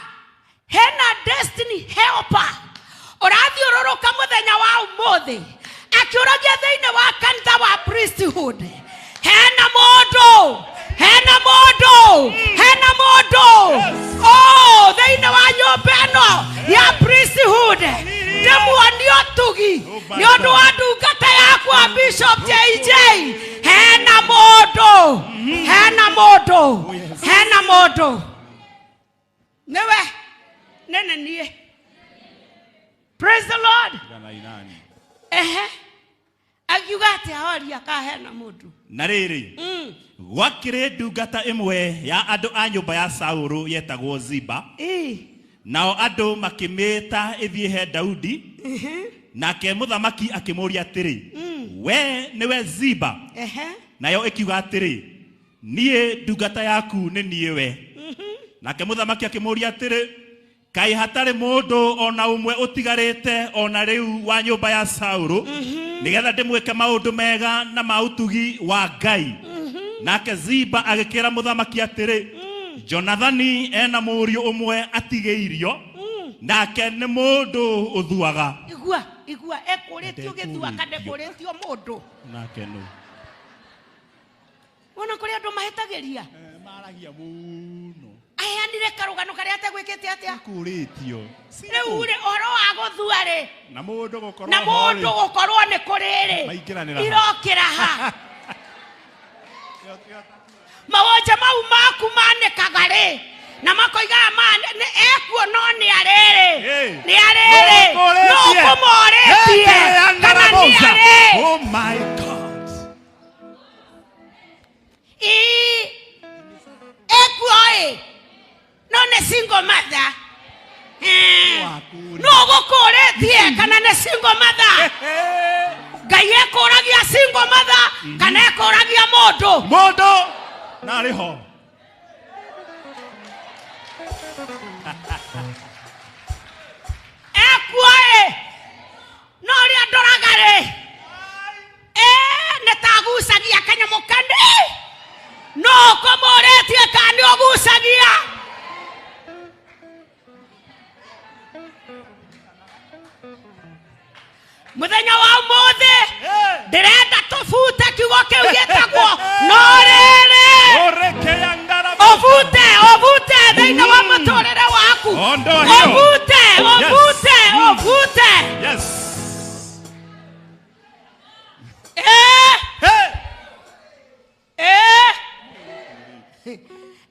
hena destiny helper ũrathiũrũrũka mũthenya wa ũmũthĩ akĩũragia thĩinĩ wa kanitha wa priesthood. JJ hena mũndũ, hena mũndũ, hena mũndũ. Nĩwe nene niĩ. Praise the Lord. Ehe, akiuga atĩa horia ka hena mũndũ. Na rĩrĩ, gwakĩrĩ ndungata ĩmwe ya andũ a nyũmba ya Saũlũ yetagwo Ziba. Nao andũ makĩmĩĩta ĩthiĩ he Daudi. Nake mũthamaki akĩmũũria atĩrĩ, we nĩwe Ziba? Nayo ĩkiuga atĩrĩ, niĩ ndungata yaku nĩ niĩ we. Nake mũthamaki akĩmũũria atĩrĩ, kaĩ hatarĩ mũndũ ona ũmwe ũtigarĩte ona rĩu wa nyũmba ya Saũlũ, nĩgetha ndĩmwĩke maũndũ mega na ma ũtugi wa Ngai? Nake Ziba agĩkĩra mũthamaki atĩrĩ, Jonathani ena mũriũ ũmwe atigĩirio, nake nĩ mũndũ ũthuaga. Igua, igua, ekũrĩtio gĩthua kana ekũrĩtio mũndũ. Nake nũ? Wona kũrĩ andũ mahĩtagĩria. Maragia mũno. Aheanire karũgano karĩa ategwĩkĩte atĩa? Kũrĩtio. Rĩu rĩ, ũhoro wa gũthua rĩ, Na mũndũ gũkorwo na mũndũ gũkorwo nĩ kũrĩ rĩ, Maingĩranĩra ha. irokĩra ha. Mawonje mau maku manĩkaga rĩ, na makoigaga ekuo no nĩ arĩrĩ, nĩ arĩrĩ, no ũkũmorĩtie kana nĩ arĩ. Oh my God. Ii, ekuo ĩ, no nĩ single mother. No ũgũkũrĩtie kana nĩ single mother. Ngai ekũragia single mother kana ekũragia mũndũ. Mũndũ na arĩ ho. Ekuo ĩ, no ũrĩa ndoraga rĩ, nĩ ta agucagia kanyamũ kani. No ũkũmũrĩtie kana nĩ ũgucagia. Mũthenya wa ũmũthĩ ndĩrenda tũbute kiugo kĩu gĩtagwo no rĩrĩ. Ũbute, ũbute thĩinĩ wa mũtũrĩre waku. Ũbute, ũbute, ũbute. Yes.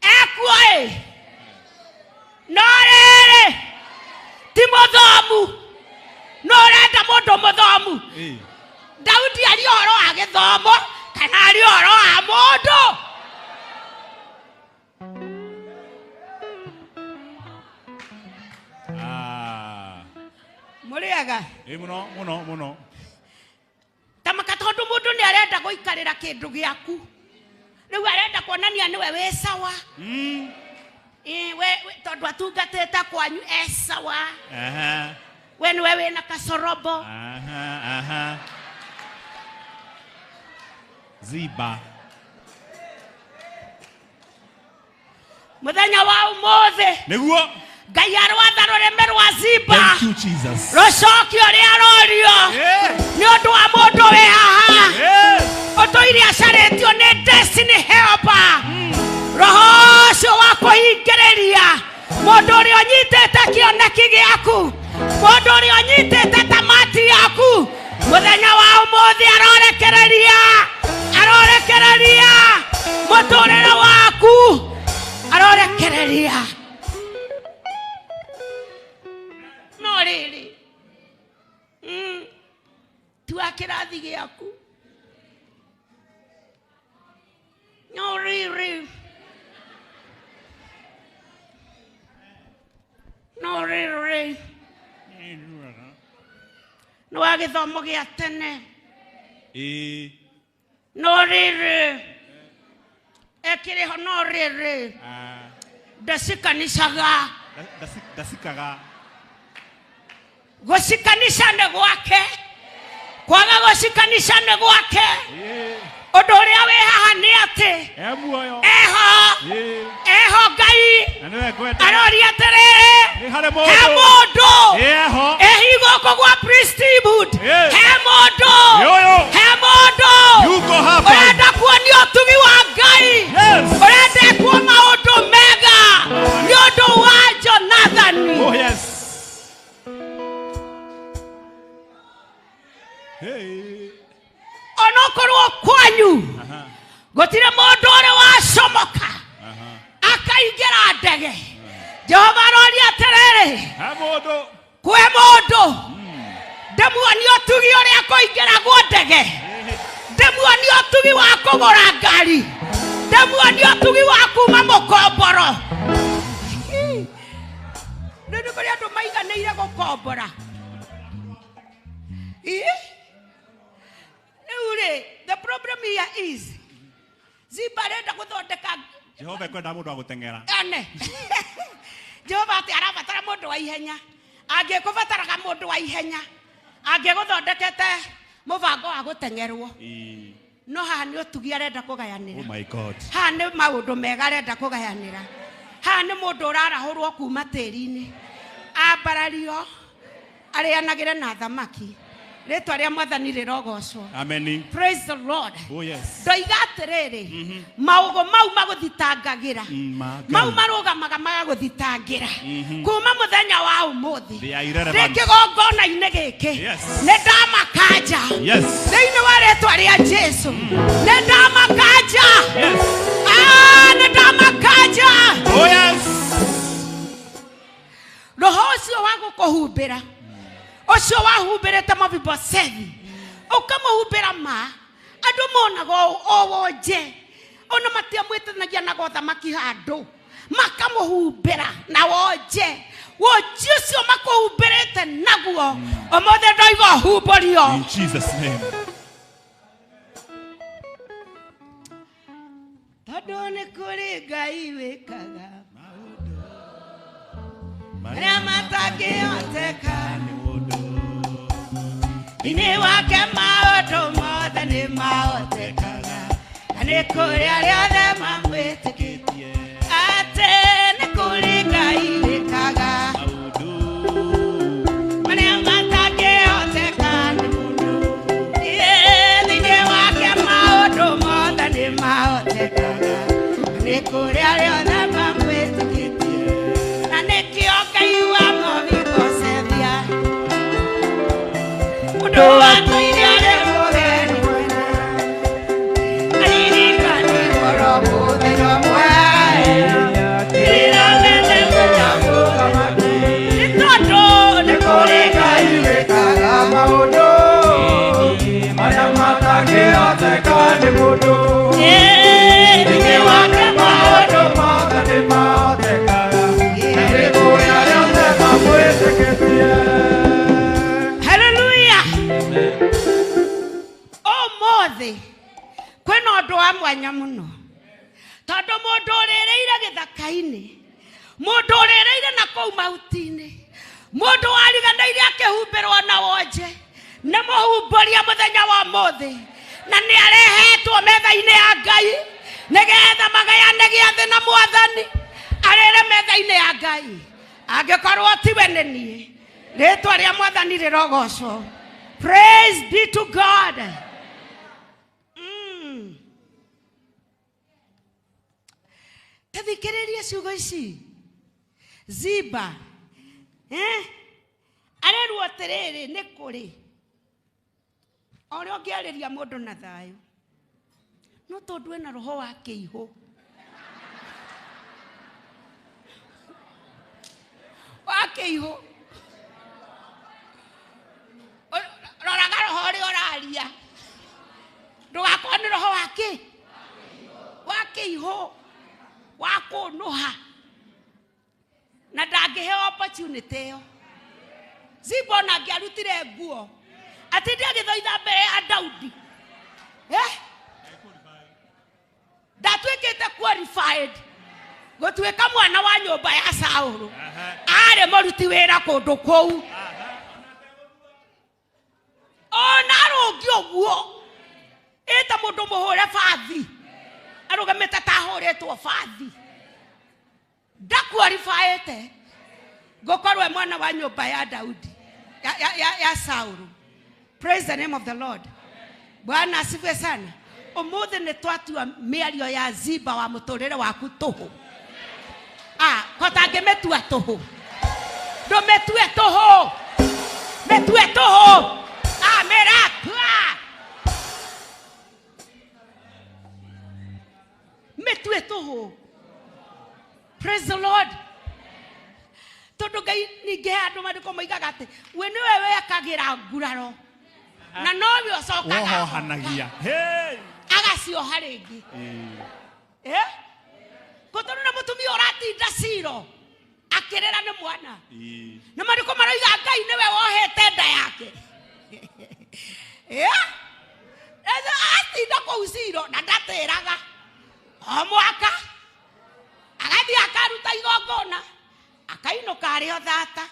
Ekuo ĩ, no rĩrĩ ti mũthomu, no ũrenda mũndũ mũthomu. Daudi aria ũhoro wa gĩthomo kana aria ũhoro wa mũndũ? Mũrĩaga? Mũno, mũno, mũno. Tamaka tondũ mũndũ nĩ arenda gũikarĩra kĩndũ gĩaku. Rĩu arenda kuonania nĩwe wĩ sawa. We tondũ atungatĩte kwanyu e sawa. We nĩwe wĩna kacorobo. Ziba. Mũthenya wa ũmũthĩ nĩguo Ngai arwatha rũrĩmĩ rwa Ziba. Thank you, Jesus. Rũcokio ũrĩa arorio nĩ ũndũ wa mũndũ wĩ haha ũtũire acarĩtio nĩ destiny helper. Roho ũcio wa kũhingĩrĩria mũndũ ũrĩa ũnyitĩte kĩoneki gĩaku, mũndũ ũrĩa ũnyitĩte tamati yaku, mũthenya wa ũmũthĩ arorekereria, arorekereria mũtũrĩre waku, arorekereria. No rĩrĩ, tua kĩrathi gĩaku. No rĩrĩ, no rĩrĩ, nĩ wa gĩthomo gĩa tene. No rĩrĩ, ekĩrĩ ho no rĩrĩ, ndacikanicaga. Ndacikaga. Gũcikanica nĩ gwake, kwaga gũcikanica nĩ gwake. Ũndũ ũrĩa wĩ haha nĩ atĩ eho, eho Ngai aroria atĩrĩrĩ, he mũndũ ehi gũkũ gwa priesthood, he mũndũ, he mũndũ ũrenda kuonio ũtugi wa Ngai, ũrenda ekwo maũndũ mega nĩ ũndũ wa Jonathan. Oh yes. Hey. Onokorwo Angĩkorwo kwanyu gũtirĩ mũndũ ũrĩ wacomoka akaingĩra ndege, Jehova aroria atĩrĩrĩ, He mũndũ. Kwĩ mũndũ ndĩmuonie ũtugi ũrĩa kũingĩragwo ndege, ndĩmuonie ũtugi wa kũgũra ngari, ndĩmuonie ũtugi wa kuma mũkomboro. Rĩu nĩ kũrĩ andũ maiganĩire gũkombora. Ĩ? Rĩu rĩ, the problem here is Ziba arenda gũthondeka. Jehova ekwenda mũndũ wa gũteng'era. Ane Jehova atĩ arabatara mũndũ wa ihenya. Angĩkũbataraga mũndũ wa ihenya, angĩgũthondekete mũbango wa gũteng'erwo. Ii. No haha nĩ ũtugi arenda kũgayanĩra. Oh my God. Haha nĩ maũndũ mega arenda kũgayanĩra. Haha nĩ mũndũ ũrarahũrwo kuma tĩri-inĩ, ambarario arĩanagĩre na thamaki. Rĩtwa rĩa Mwathani rĩrogocwo. Ameni. Praise the Lord. Oh yes. Ndoiga atĩrĩrĩ, maũgũ mau magũthitangagĩra, mau marũgamaga magagũthitangĩra kuma mũthenya wa ũmũthĩ, They are irrelevant. ndĩ kĩgongona-inĩ gĩkĩ, nĩ ndamakanja thĩinĩ wa rĩtwa rĩa Jesu. Nĩ ndamakanja. Ah, nĩ ndamakanja. Oh yes. Roho ũcio wa gũkũhumbĩra, ũcio wahumbĩrĩte Mefibosethi, ũkamũhumbĩra, ma andũ monaga o wonje, ona matiamwĩtanagia na gothamaki handũ, makamũhumbĩra na wonje. Wonje ũcio makũhumbĩrĩte naguo, ũmũthĩ ndoiga ũhumbũrio. In Jesus' name. Tondũ nĩ kũrĩ Ngai wĩkaga marĩa matangĩhoteka nĩ mũndũ. Thĩinĩ wake maũndũ mothe nĩ mahotekaga, na nĩ kũrĩ arĩa othe mamwĩtĩkĩtie, atĩ nĩ kũrĩ Ngai wĩkaga marĩa matangĩhoteka nĩ mũndũ. Thĩinĩ wake maũndũ mothe nĩ mahotekaga, na nĩ kũrĩ arĩa othe mamwĩtĩkĩtie, na nĩkĩo Ngai wa Mefibosethia, mũndũ watũire arĩ mũgeni mwena, aririkanirwo oro mũthenya ũmwe. Rĩrĩa nene mũnyamũ, nĩ tondũ nĩ kũrĩ Ngai wĩkaga maũndũ marĩa matangĩhoteka nĩ mũndũ. Thĩinĩ wake maũndũ mothe nĩ mahotekaga, na nĩ kũrĩ arĩa othe mamwĩtĩkĩtie. Haleluya. Ũmũthĩ kwĩna ũndũ wa mwanya mũno, tondũ mũndũ ũrĩrĩire gĩthaka-inĩ, mũndũ ũrĩrĩire na kũu mahuti-inĩ, mũndũ wariganĩire akĩhumbĩrwo na wonje, nĩ mũhumbũria mũthenya wa ũmũthĩ, na nĩ arehetwo metha-inĩ ya Ngai nĩgetha magayane gĩathĩ na Mwathani, arĩre metha-inĩ ya Ngai. Angĩkorwo tiwe nĩ niĩ, rĩtwa rĩa Mwathani rĩrogocwo. Praise be to God. Tathikĩrĩria ciugo ici. Ziba, eh? Arerwo atĩrĩrĩ, nĩ kũrĩ o ũrĩa ũngĩarĩria mũndũ na thayũ, no tondũ ena roho wa kĩihũ, wa kĩihũ. Roraga roho ũrĩa ũraria, ndũgakorwo nĩ roho wa kĩ wa kĩihũ, wa kũnũha, na ndangĩheo opportunity ĩyo. Ziba ona angĩarutire nguo atinde agĩthoitha mbere ya Daudi, eh? Ndatuĩkĩte qualified gũtuĩka mwana wa nyũmba ya Saũlũ. Arĩ mũruti wĩra kũndũ kũu, ona arũngi ũguo ĩta mũndũ mũhũre bathi, arũgamĩte ta ahũrĩtwo bathi, ndaqualifyĩte gũkorwo e mwana wa nyũmba ya Daudi, ya Saũlũ. Praise the name of the Lord. Bwana asifiwe sana. Ũmũthĩ nĩ twatua mĩario ya Ziba wa mũtũrĩre waku tũhũ. Ah, kotangĩmĩtua tũhũ, ndũmĩtue tũhũ, mĩtue tũhũ. Ah, mĩratua. twĩ tũhũ. Praise the Lord. Tondũ Ngai ningĩ he andũ maandĩko moigaga atĩ we nĩwe wekagĩra nguraro na nowe ũcokaga Wohohanagia. Hey. agacioha rĩngĩ. Eh? Gũtũrũ na mũtumia ũratinda ciro akĩrĩra nĩ mwana. Na maandĩko maroiga Ngai nĩwe wohete nda yake. Eh? Atinda kũu ciro na ndatĩraga o mwaka agathiĩ akaruta igongona akainũka arĩ o thata.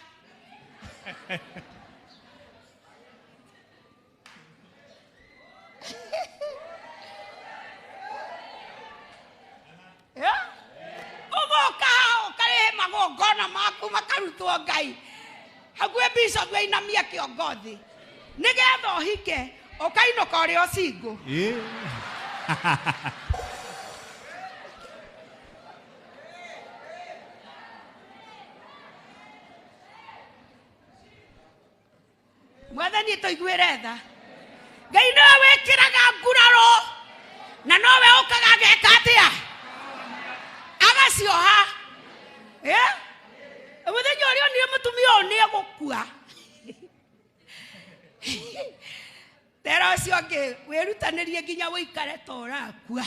Ũgoka ũkarĩhe magongona maku makarutwo Ngai hakuhĩ bishop ainamia kĩongo thĩ nĩgetha ũhike ũkainũka ũrĩ o single. Mwathani tũiguĩre tha. Ngai nĩwe wĩkĩraga nguraro na nowe ũkaga ageka atĩa agacioha. Eh? Mũthenya ũrĩa onire mũtumia ũyũ nĩegũkua. Tera ũcio ũngĩ wĩrutanĩrie nginya ũikare ta ũrakua.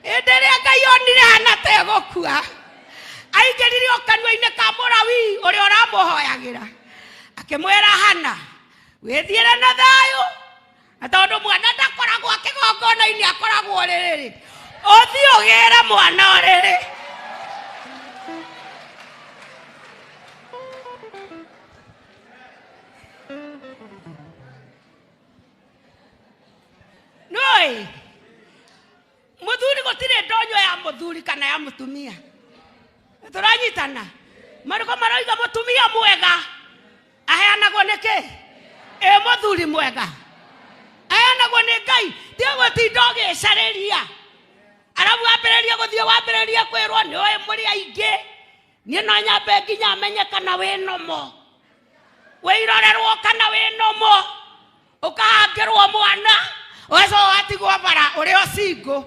Hĩndĩ ĩrĩa Ngai onire Hana ta egũkua, aingĩrire o kanua-inĩ ka Mũlawii ũrĩa ũramũhoyagĩra, akĩmwĩra Hana, wĩthiĩre na thayũ, na tondũ mwana ndakoragwo kĩgongona-inĩ akoragwo ũrĩrĩ, ũthiĩ ũgĩre mwana ũrĩrĩ. Nĩũĩ mũthuri gũtirĩ ndonyo ya mũthuri kana ya mũtumia. Tũranyitana. Marĩko maroiga mũtumia mwega aheanagwo nĩ kĩ? Ĩ mũthuri mwega aheanagwo nĩ Ngai. Ti gũtinda ũgĩcarĩria arabu wambĩrĩria gũthiĩ wambĩrĩria kwĩrwo nĩũĩ mũrĩ aingĩ, niĩ no nyambe nginya menye kana wĩ nomo, wĩirorerwo kana wĩ nomo, ũkahangĩrwo mwana ũgacoka watigwo bara ũrĩ o single.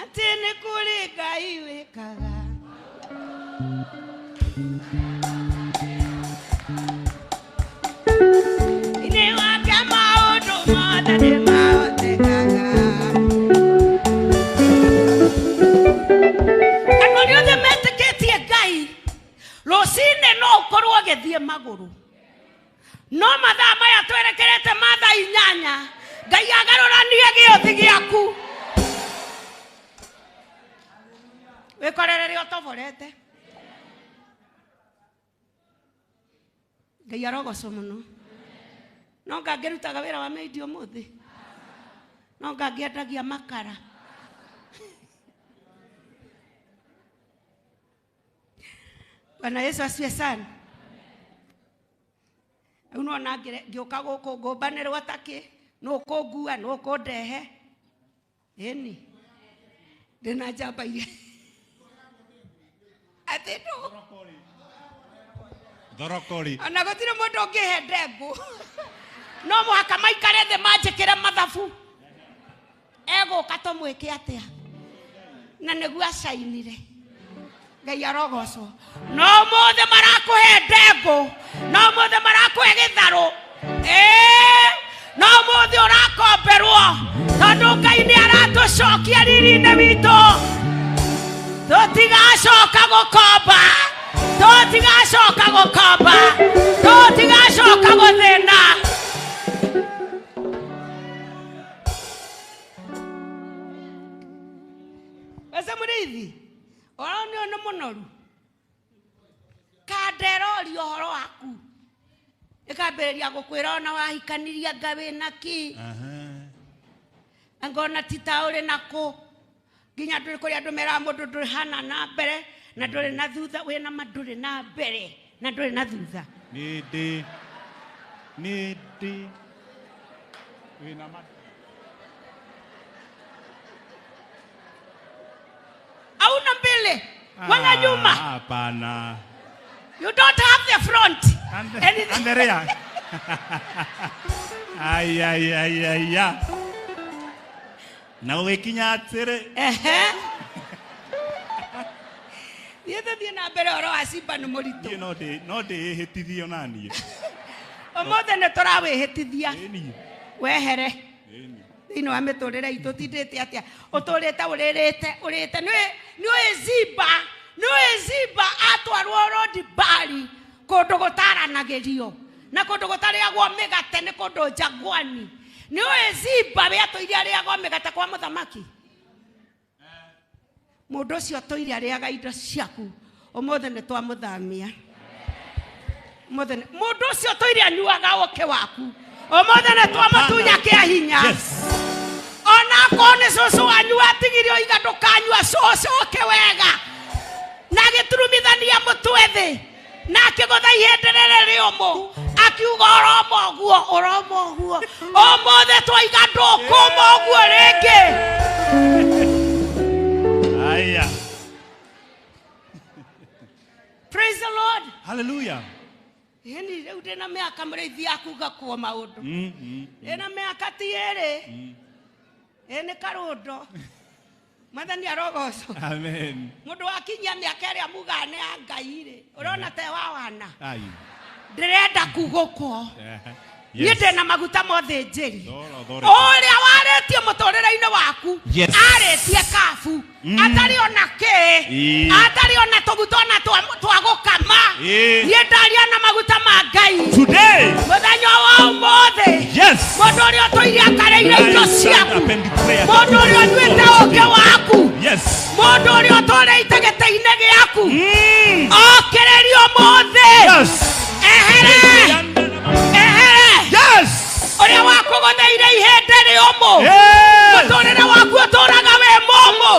Atĩ nĩ kũrĩ Ngai wĩkaga. Inĩ wake maũndũ mothe nĩmahotekaga. Andũ arĩa othe metĩkĩtie Ngai rũcinĩ no ũkorwo ũgĩthiĩ magũrũ, no mathaa maya twerekerete ma thaa 8 Ngai agarũranie gĩothi gĩaku wĩkorere ũtoborete. Ngai arogocwo mũno. No ngangĩrutaga wĩra wa mendi ũmũthĩ, no ngangĩendagia makara. Bwana Yesu asifiwe sana. Rĩu nĩwona ngĩũka gũkũ ngũmbanĩrwo takĩ, nũ ũkũngua nũ ũkũndehe. Ĩni ndĩna njamba iria atĩ nũ Thorokori. Ona gũtirĩ mũndũ ũngĩhe ndengũ. No mũhaka maikare thĩ manjĩkĩre mathabu. Egũka tũmwĩke atĩa? Na nĩguo acainire. Ngai arogocwo. No ũmũthĩ marakũhe ndengũ, no ũmũthĩ marakũhe gĩtharũ. No ũmũthĩ ũrakomberwo tondũ Ngai nĩ aratũcokia riri-inĩ witũ. Tũtigacoka gũkomba, tũtigacoka gũkomba, tũtigacoka gũthĩna. Ese mũrĩithi, ũrona ũyũ nĩ mũnoru. Kanderoria ũhoro waku. Ĩkambĩrĩria gũkwĩra ona wahikanirie anga wĩna kĩ. Anga ona ti ta ũrĩ nakũ. Nginya ndũrĩ kũrĩa andũ meraga mũndũ ndũrĩ hana na mbere na ndũrĩ na thutha, wĩna ma ndũrĩ na mbere na ndũrĩ na thutha. Nĩ ndĩ. Nĩ ndĩ wĩna ma Hauna mbele wala nyuma. Hapana. You don't have the front. And the rear. Ai ai ai ai ai. Na ũgĩkinya atĩrĩ. Ehe. Thiĩ tũthiĩ na mbere ũhoro wa Simba nĩ mũritũ. Niĩ no ndĩĩhĩtithie ona niĩ. Ũmũthĩ nĩ tũrawĩhĩtithia. Wehere. Ĩni. Thĩinĩ wa mĩtũrĩre itũ tindĩte atĩa ũtũrĩte ũrĩrĩte ũrĩte nĩũĩ Simba nĩũĩ Simba atwarwo Rodi Bari kũndũ gũtaranagĩrio na kũndũ gũtarĩagwo mĩgate nĩ kũndũ njagwani. Nĩũĩ Simba we atũire arĩagwo mĩgate kwa mũthamaki. Mũndũ ũcio atũire arĩaga indo ciaku ũmũthĩ nĩ twamũthamia. Mũndũ ũcio atũire anyuaga ũkĩ waku ũmũthĩ nĩ twamũtunya kĩa hinya. Ona akorwo nĩ cũcũ wanyu atigire oiga ndũkanyua cũcũ ũkĩ wega na agĩturumithania mũtwe thĩ na akĩgũtha ihĩndĩ rĩrĩ rĩũmũ akiuga ũroma ũguo ũroma ũguo ũmũthĩ twaiga ndũkũma ũguo rĩngĩ. Aya. Praise the Lord. Hallelujah. Ĩni rĩu ndĩna mĩaka mũrĩithi yaku ngakuo maũndũ. Ndĩna mĩaka ti ĩrĩ. Ĩ nĩ karũndo. Mwathani arogocwo. Amen. Mũndũ wakinyia mĩaka ĩrĩa mugaga nĩ ya Ngai rĩ, ũrona te wa wana. Ai. Ndĩrenda kugũkwo. Niĩ ndĩna maguta mothe njĩri. Ũrĩa Ũrĩa warĩtie mũtũrĩre-inĩ waku arĩtie kabu atarĩ ona kĩ atarĩ ona tũguta ona twa gũkama. Niĩ ndaria na maguta ma Ngai today mũthenya wa ũmũthĩ. Mũndũ ũrĩa ũtũire akarĩire indo ciaku, mũndũ ũrĩa ũnyuĩte ũkĩ waku, mũndũ ũrĩa ũtũrĩte gĩtĩ-inĩ gĩaku, okĩrĩrio ũmũthĩ. Ehere. Ehere. Ũrĩa wakũgũthĩire ihĩndĩ rĩũmũ mũtũrĩre waku ũtũraga wĩ mũmũ.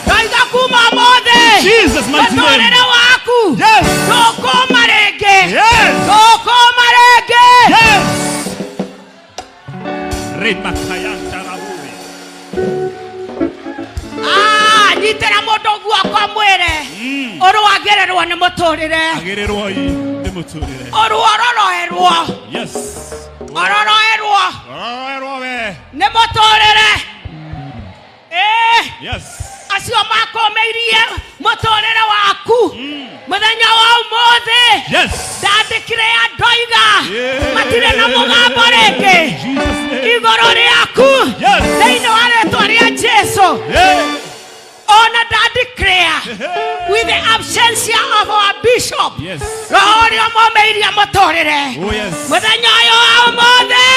Ndaiga kuma ũmũthĩ mũtũrĩre waku ndũkũma rĩngĩ. Ndũkũma rĩngĩ. Nyitĩra mũndũ guoko mwĩre ũrũagĩrĩrwo nĩ mũtũrĩre. Agĩrĩrwo nĩ mũtũrĩre. Ũruororoerwo. Ororoerwo. Ororoerwo we. Nĩ mũtũrĩre. Yes. Acio makũmĩirie mũtũrĩre waku mũthenya wa ũmũthĩ. Ndandĩkire ya ndoiga matirĩ na mũgambo rĩngĩ igũrũ rĩaku thĩinĩ wa rĩtwa rĩa Jesũ. Ona ndandeclare with the absence of our bishop. Roho ũrĩa ũmomĩirie mũtũrĩre mũthenya ũyũ wa ũmũthĩ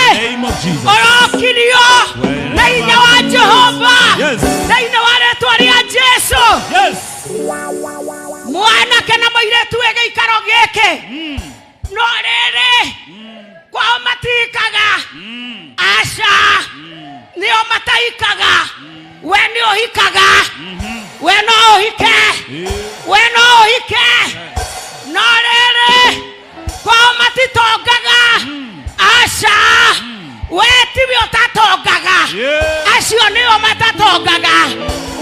ũrokirio na hinya wa Jehova thĩinĩ wa rĩtwa rĩa Jesũ. Mwanake na mũirĩtu wĩ gĩikaro gĩkĩ no rĩrĩ kwao matihikaga. Aca nĩo matahikaga. We nĩ ũhikaga. We no ũhike. We no ũhike. No rĩrĩ kwao matitongaga. Aca we tiwe ũtatongaga. Acio nĩo matatongaga.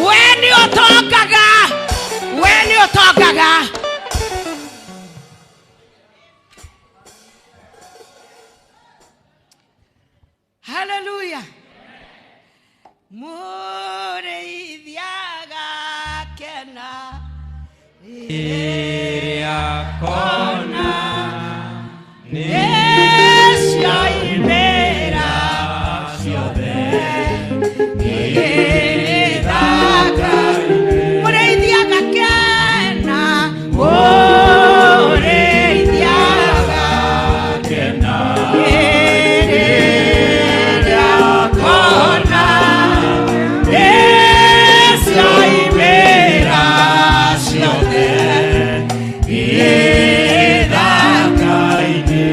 We nĩ ũtongaga. We nĩ ũtongaga. Hallelujah. Mũrĩithi agakena rĩrĩa akona nĩciaimĩra ciothe ithaka. Mũrĩithi agakena. Mũrĩithi agakena rĩrĩa akona nĩciaimĩra ciothe ithaka-inĩ.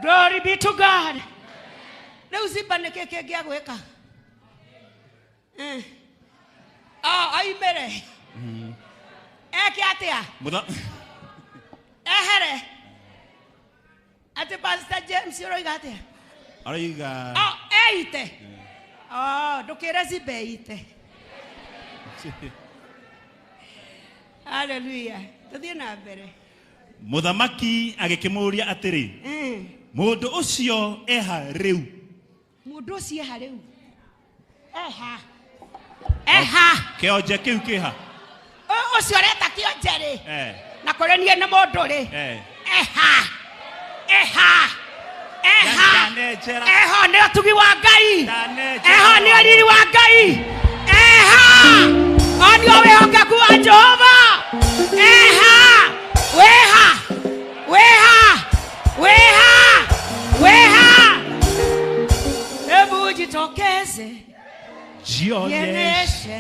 Glory be to God. Rĩu Ziba nĩ kĩ kĩngĩ agwĩka? Eh. Oh, oimĩre. Eke atĩa? Ehere. Atĩ Pastor James ũroiga atĩa? Aroiga. Oh, eite. Oh, ndũkĩre Ziba eite. Hallelujah. Tũthiĩ na mbere. Mũthamaki agĩkĩmũũria atĩrĩ, mũndũ ũcio eha rĩu? Mũndũ ũcio eha rĩu? Eha. Eha. Kĩonje kĩu kĩha? Ũcio ũreta kĩonje rĩ? Eh. Na kũrĩ niĩ nĩ mũndũ rĩ? Eh. Eha. Eha. Eha. Ndanenjera. Eho nĩ ũtugi wa Ngai. Ndanenjera. Eho nĩ ũriri wa Ngai. Eha. Onio wĩhokeku wa Jehova. Eha. Wĩha. Wĩha. Wĩha. Wĩha. Hebu jitokeze. Jionyeshe Jionyeshe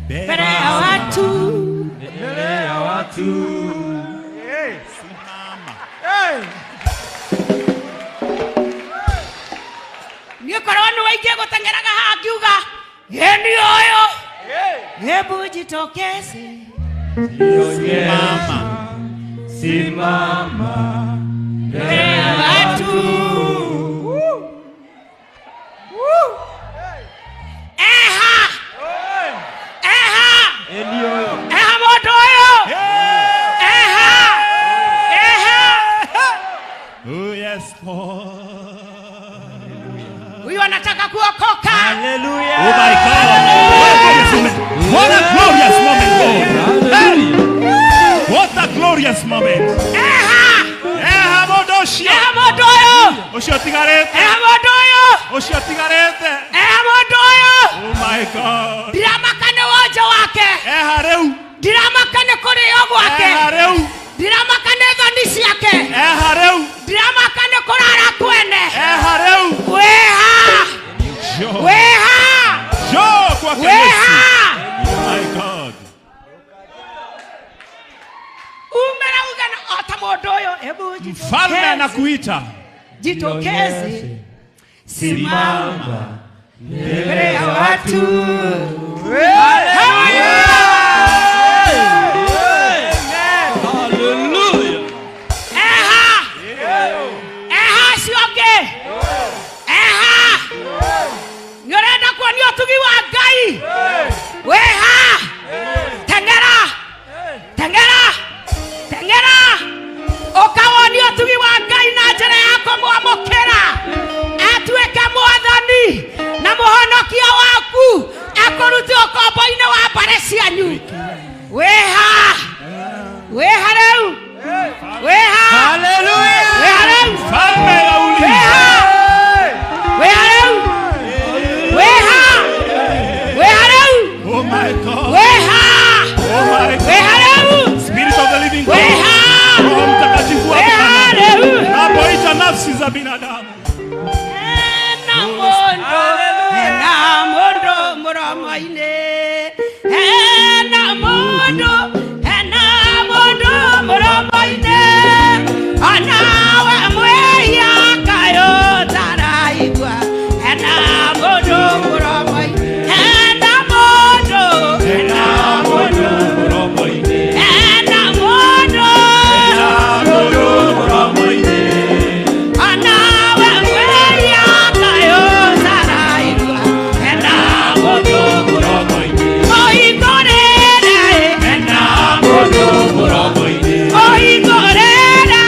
mbele ya watu. Mbele ya watu. Simama. Niĩ korwo nĩ waingĩ gũteng'eraga haha ngiuga geni ũyũ. Hebu jitokeze. Simama. Simama mbele ya watu. Eha. Eha. Eha mũndũ ũyũ. Eha. Eha. Oh yes, Lord. Huyu anataka kuokoka. Hallelujah. Oh my God. What a glorious moment. What a glorious moment, Lord. Hey. What a glorious moment. Eha. Eha mũndũ ũcio. Eha mũndũ ũyũ. Ũcio ũtigarĩte. Eha mũndũ ũyũ. Ũcio ũtigarĩte. Eha mũndũ ũyũ. Oh my God. Ndiramaka nĩ wonjo wake. Eha rĩu. Ndiramaka nĩ kũrĩo gwake. Eha rĩu. Ndiramaka nĩ thoni ciake. Eha rĩu. Ndiramaka nĩ kũrara kwene. Eha rĩu. Wĩha. Njoo. Wĩha. Njoo kwake Yesu. Wĩha. Oh my God. Umera uge na o ta mũndũ ũyũ. Hebu Mfalme jitokeze. anakuita. Jitokeze. Simama mbele ya watu. Hallelujah. Eha. Eha acio angĩ. Eha. Nĩ ũrenda kuonio ũtugi wa Ngai? Wĩha. Teng'era. Teng'era. Teng'era. Ũkawonio ũtugi wa Ngai na njĩra ya kũmwamũkĩra. Atuĩke mwathani na mũhonokia waku. Akũrute ũkombo-inĩ wa mbarĩ cianyu. Wĩha. Wĩha rĩu. Wĩha. Hallelujah. Wĩha rĩu. Mfalme auliza. Wĩha. Wĩha rĩu. Wĩha. Wĩha rĩu. Oh my God. Wĩha. Oh my God. Wĩha rĩu. Spirit of the living God. Wĩha. Roho Mtakatifu wa Wĩha Bwana. rĩu. Napoita nafsi za binadamu. Hena mũndũ, hena mũndũ mũromo-inĩ. Hena mũndũ, hena mũndũ mũromo-inĩ. Onawe mwĩhia kaĩ ũtaraigua. Hena mũndũ mũromo-inĩ. Hena mũndũ, hena mũndũ, hena mũndũ. Onawe mwĩhia kaĩ ũtaraigua. Hena mũndũ mũromo-inĩ. Ũhingũrĩre, ũhingũrĩre.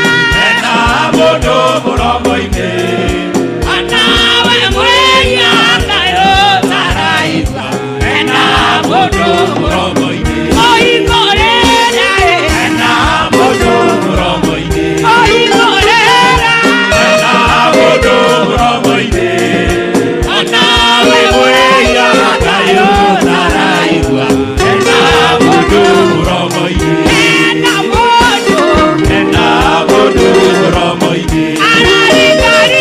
Onawe mwĩhia kaĩ ũtaraigua. Hena mũndũ mũromo-inĩ. Ũhingũrĩre, ũhingũrĩre. Onawe mwĩhia kaĩ ũtaraigua. Hena mũndũ, hena mũndũ. Araringaringa.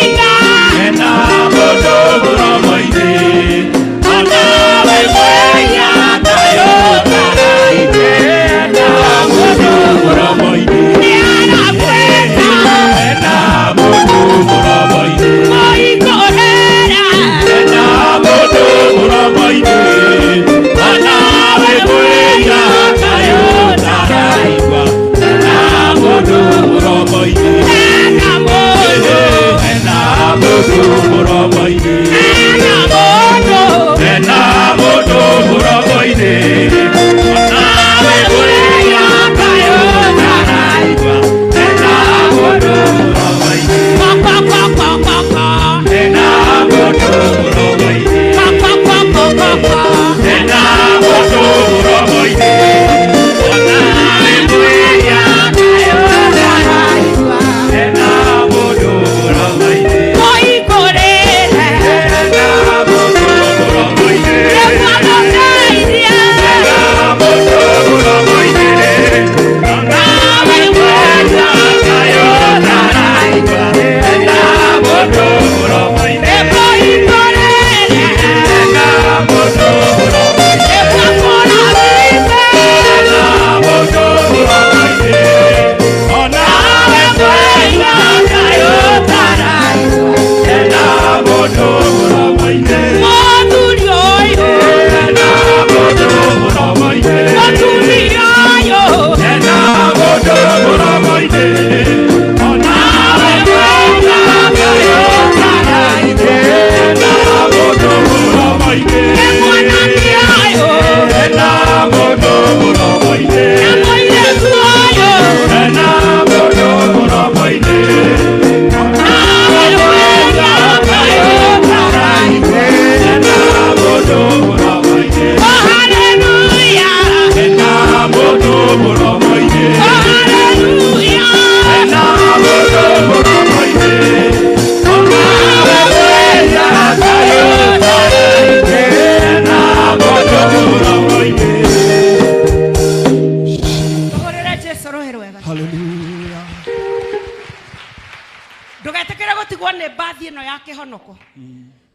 Ndũgetĩkĩre gũtigwo nĩ mbathi ĩno ya kĩhonoko.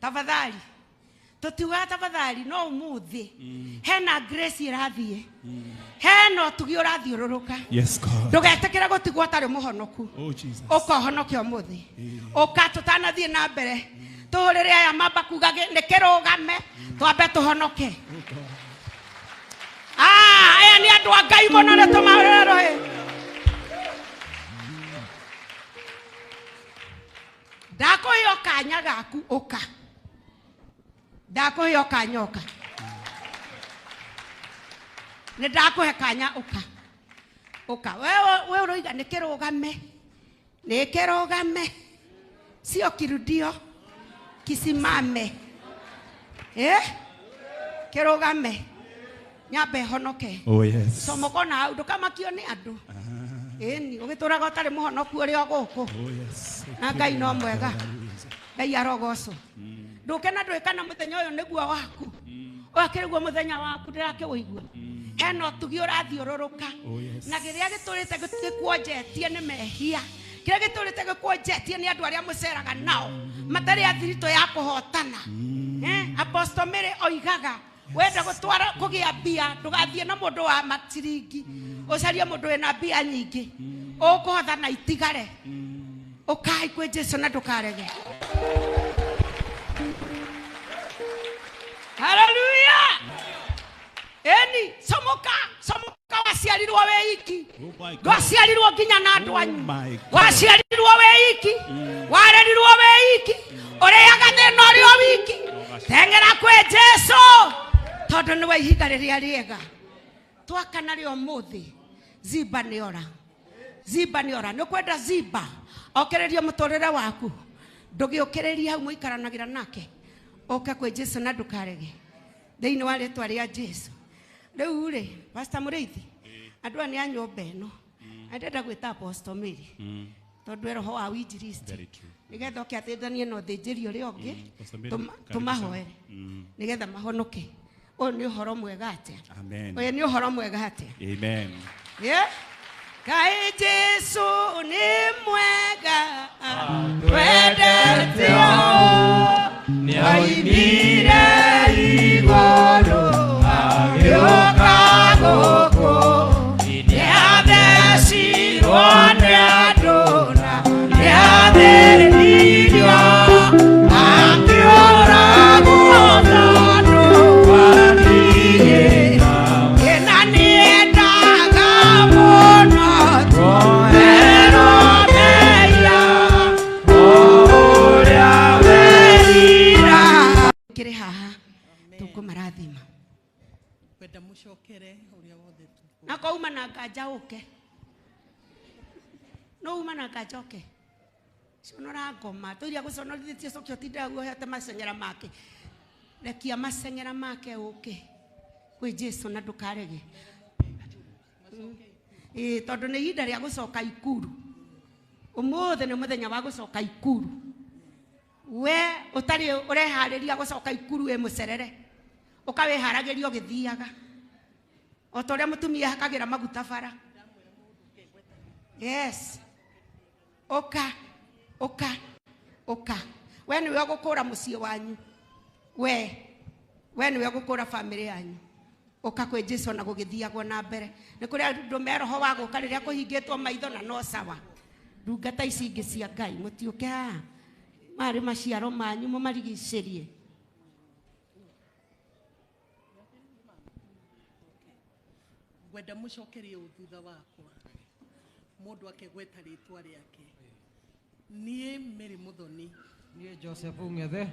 Tafadhali. Tũtiugaga tafadhali no ũmũthĩ. Hena grace ĩrathiĩ. Hena ũtugi ũrathiũrũrũka. Yes, God. Ndũgetĩkĩre gũtigwo ũtarĩ mũhonoku. Oh, Jesus. Ũka ũhonoke ũmũthĩ. Ũka tũtanathiĩ na mbere. Tũhũrĩre aya mamba kuga nĩ kĩrũgame twambe tũhonoke. Aya nĩ andũ a Ngai mũno nĩ tũmahũrĩre rũhĩ. Ndakũhe o kanya gaku ũka. Ndakũhe o kanya ũka. Nĩ ndakũhe kanya ũka. Ũka. We ũroiga nĩ kĩrũgame. Nĩ kĩrũgame. Sio kirudio. Kisimame. Kĩrũgame. Nyambe honoke. Oh, yes. Comoka na hau ndũkamakio nĩ andũ. Ĩni ũgĩtũraga ũtarĩ mũhonoku ũrĩ o gũkũ. Oh, yes. Na Ngai no mwega. Ngai arogocwo. Ndũke na ndwĩka na mũthenya ũyũ nĩguo waku. Ũyũ akĩrĩguo mũthenya waku ndĩrakĩũigua. Hena ũtugi ũrathiũrũrũka. Oh, yes. Na kĩrĩa gĩtũrĩte gĩkuonjetie nĩ mehia. Kĩrĩa gĩtũrĩte gĩkuonjetie nĩ andũ arĩa mũceraga nao matarĩ a thiritũ ya kũhotana. Apostle Mary oigaga wenda gũtwara kũgĩa mbia ndũgathiĩ na mũndũ wa maciringi ũcarie mũndũ wĩna mbia nyingĩ ũkũhotha na itigare. Ũkai kwĩ Jesu na ndũkarege. Hallelujah. Eni somoka somoka waciarirwo wĩ iki. Ndwaciarirwo nginya na andũ anyu. Waciarirwo wĩ iki. Warerirwo wĩ iki. Ũrĩaga thĩna ũrĩ o wiki. Teng'era kwĩ Jesu tondũ nĩwe ihiga rĩrĩa rĩega. Twakana rĩ ũmũthĩ Ziba nĩ ora. Ziba nĩ ora. Nĩ ũkwenda Ziba okĩrĩrie mũtũrĩre waku. Ndũgĩũkĩrĩrie hau mũikaranagĩra nake. Ũke kwĩ Jesu na ndũkarege. Thĩinĩ wa rĩtwa rĩa Jesu. Rĩu rĩ, Pastor Mũrĩithi, andũ aya nĩ a nyũmba ĩno. Ndĩrenda gwĩta Apostle Mary. Tondũ e roho wa uinjilisti. Nĩgetha oke ateithanie na ũthĩnjĩri ũrĩa ũngĩ tũmahoere nĩgetha mahonoke. Ũyũ nĩ ũhoro mwega atĩa? Amen. Ũyũ nĩ ũhoro mwega atĩa? Amen. Yeah. Ngai Jesu nĩ mwega twendete ũũ nĩoimire igũrũ agĩũka gũkũ nĩathecirwo nĩ andũ na nĩathĩnirio akĩũragwo tondũ wa niĩ na nĩendaga mũno tuoherwo mehia ũrĩa werira. Kĩrĩ haha tũkũmarathima. Kwenda mũcokere ũrĩa wothe Na kouma na nganja ũke. No uma na nganja ũke. Conora ngoma tũiria gũconorithĩtie cokia ũtindaga guohete maceng'era make. Rekia maceng'era make ũke kwĩ Jesu na ndũkarege. Tondũ nĩ ihinda rĩa gũcoka ikuru. Ũmũthĩ nĩ mũthenya wa gũcoka ikuru. We ũtarĩ ũreharĩria gũcoka ikuru wĩ mũcerere. Ũkawĩharagĩria ũgĩthiaga. O ta ũrĩa mũtumia ahakagĩra maguta bara. Yes. Ũka, ũka, ũka. We nĩwe ũgũkũra mũciĩ wanyu. We nĩwe ũgũkũra famĩlĩ yanyu. Ũka kwĩ Jesu na gũgĩthiagwo na mbere. Nĩ kũrĩ andũ me roho wa gũka rĩrĩa kũhingĩtwo maitho na no sawa. Ndungata ici ingĩ cia Ngai mũtiũke haha. Marĩ maciaro manyu mũmarigicĩrie. Ngwenda mũcokerie ũũ thutha wakwa. Mũndũ akegweta rĩtwa rĩake. Niĩ Mary Muthoni. Niĩ Joseph Ng'ethe.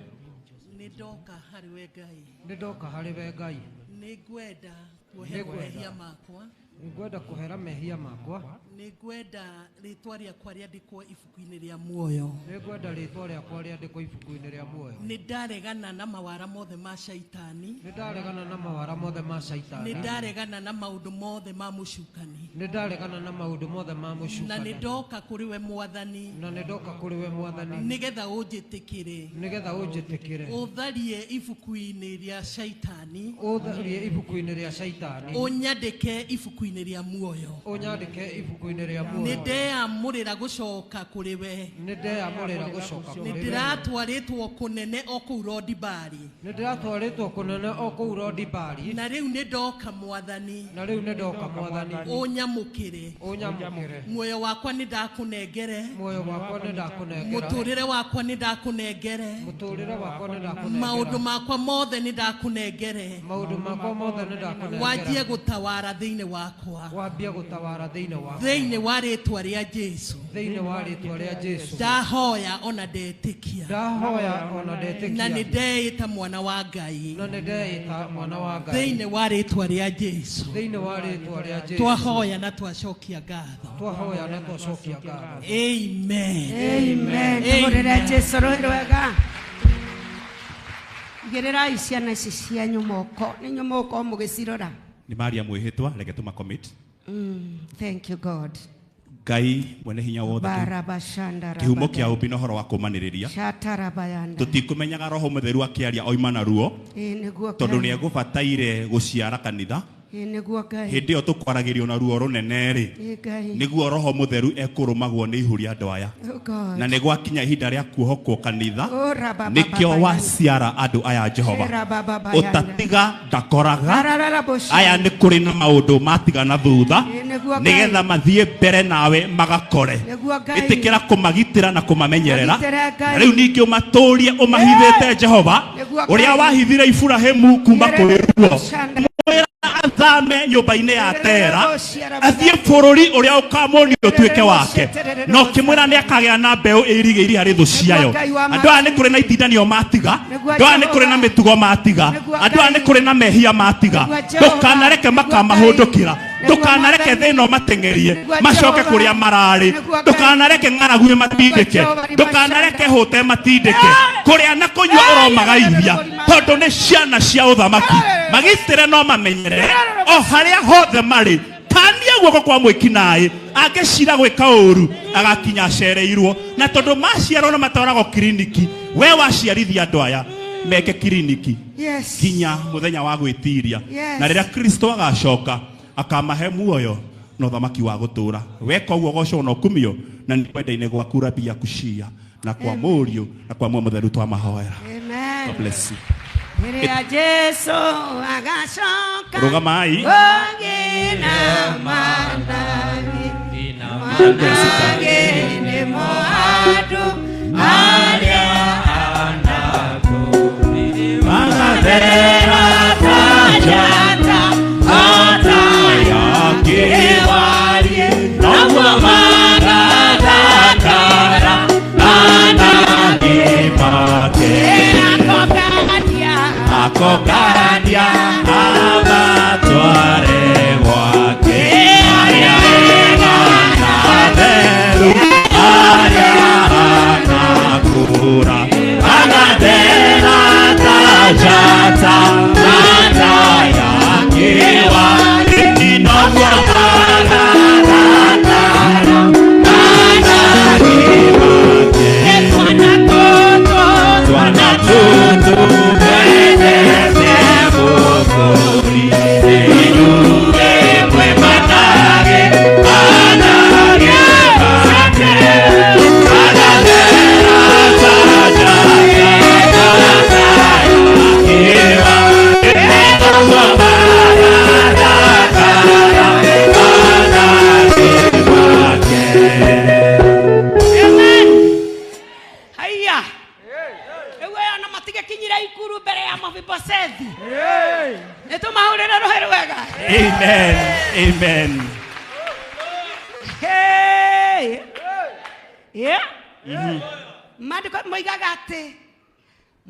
Nĩ ndoka harĩ we Ngai. Nĩ ndoka harĩ we Ngai. Nĩ ngwenda kuoherwo mehia makwa. Nĩ ngwenda kũhera mehia makwa. Nĩ ngwenda rĩtwa rĩakwa rĩandĩkwo ibuku-inĩ rĩa muoyo. Nĩ ngwenda rĩtwa rĩakwa rĩandĩkwo ibuku-inĩ rĩa muoyo. Nĩ ndaregana na mawara mothe ma shaitani. Nĩ ndaregana na mawara mothe ma shaitani. Nĩ ndaregana na maũndũ mothe ma mũcukani. Nĩ ndaregana na maũndũ mothe ma mũcukani. Na nĩ ndoka kũrĩ we Mwathani. Na nĩ ndoka kũrĩ we Mwathani. Nĩgetha ũnjĩtĩkĩre. Nĩgetha ũnjĩtĩkĩre. Ũtharie ibuku-inĩ rĩa shaitani. Ũtharie ibuku-inĩ rĩa shaitani. Ũnyandĩke ibuku ibuku-inĩ rĩa muoyo. Ũnyandĩke ibuku-inĩ rĩa muoyo. Nĩ ndeyamũrĩra gũcoka kũrĩ we. Nĩ ndeyamũrĩra gũcoka kũrĩ we. Nĩ ndĩratwarĩtwo kũnene o kũu Rodibari. Nĩ ndĩratwarĩtwo kũnene o kũu Rodibari. Na rĩu nĩ ndoka mwathani. Na rĩu nĩ ndoka mwathani. Ũnyamũkĩre. Ũnyamũkĩre. Muoyo wakwa nĩ ndakũnengere. Muoyo wakwa nĩ ndakũnengera. Mũtũrĩre wakwa nĩ ndakũnengere. Mũtũrĩre wakwa nĩ ndakũnengera. Maũndũ makwa mothe nĩ ndakũnengere. Maũndũ makwa mothe nĩ ndakũnengera. Wanjie gũtawara thĩinĩ wakwa. Wambie gũtawara thĩinĩ wakwa. Thĩinĩ wa rĩtwa rĩa Jesu. Thĩinĩ wa rĩtwa rĩa Jesu. Ndahoya ona ndetĩkia. Ndahoya ona ndetĩkia. Na nĩ ndeĩta mwana wa Ngai. Na nĩ ndeĩta mwana wa Ngai. Thĩinĩ wa rĩtwa rĩa Jesu. Thĩinĩ wa rĩtwa rĩa Jesu. Twahoya na twacokia ngatho. Twahoya na twacokia ngatho. Amen. Amen. Tũhũrĩre Jesu rũhĩ rwega. Igĩrĩrai ciana ici cianyu moko. Nĩ inyuĩ mũgũkorwo mũgĩcirora. Nĩ maria mwĩhĩtwa, reke tũma commit. Thank you God. Ngai mwene hinya wothe. Kĩhumo kĩa ũmbi na ũhoro wa kũmanĩrĩria. Tũtikũmenyaga roho mũtheru akĩaria oima na ruo. Tondũ nĩ egũbataire gũciara kanitha. Hĩndĩ ĩyo tũkwaragĩrio na ruo rũnene rĩ, nĩguo roho mũtheru ekũrũmagwo nĩ ihu rĩa andũ aya. Na nĩ gwakinya ihinda rĩa kuohokwo kanitha, nĩkĩo waciara andũ aya Jehova. Ũtatiga ndakoraga. Aya nĩ kũrĩ na maũndũ matigana thutha, nĩgetha mathiĩ mbere nawe magakore. Ĩtĩkĩra kũmagitĩra na kũmamenyerera. Rĩu ningĩ ũmatũrie ũmahithĩte Jehova, ũrĩa wahithire Iburahĩmu kuma kũrĩ ruo. Athame nyũmba-inĩ ya Tera, athiĩ bũrũri ũrĩa ũkamuonio ũtuĩke wake. Na ũkĩmwĩra nĩ akagĩa na mbeũ ĩrigĩirie harĩ thũ ciayo. Andũ aya nĩ kũrĩ na itindanio matiga, andũ aya nĩ kũrĩ na mĩtugo matiga, andũ aya nĩ kũrĩ na mehia matiga. Ndũkanareke makamahũndũkĩra, ndũkanareke thĩna ũmateng'erie macoke kũrĩa mararĩ, ndũkanareke ng'aragu ĩmatindĩke, ndũkanareke hũte ĩmatindĩke. Kũrĩa na kũnyua ũromagaithia, tondũ nĩ ciana cia ũthamaki. Magitĩre no mamenyerere o harĩa hothe marĩ. Kania guoko kwa mwĩkinaĩ angĩcira gwĩka ũru agakinya acereirwo. Na tondũ maciarwo na matwaragwo kiriniki, we waciarithia andũ aya meke kiriniki nginya mũthenya wa gwĩtiria. Na rĩrĩa Kristo agacoka akamahe muoyo na ũthamaki wa gũtũũra. Weka ũguo gocwo na ũkumio, na nĩ kwenda-inĩ gwaku Rabi Yakushia, na kwa Mũriũ na kwa Muoyo Mũtheru twamahoera. God bless you. Rĩrĩa Jesu agacoka Rũgamai. Ũgĩ na managi managi nĩ mo andũ arĩa Magathera ta njata ata yakĩwarie, noguo magathakara anagi make. Akokania amatware gwake. Arĩa ega na atheru, arĩa anakũra, magathera ta njata ata yakĩwarie, noguo magathakara anagi make. Twana tũtũ Amen. Amen. Hey. Yeah. Maandĩko moigaga atĩ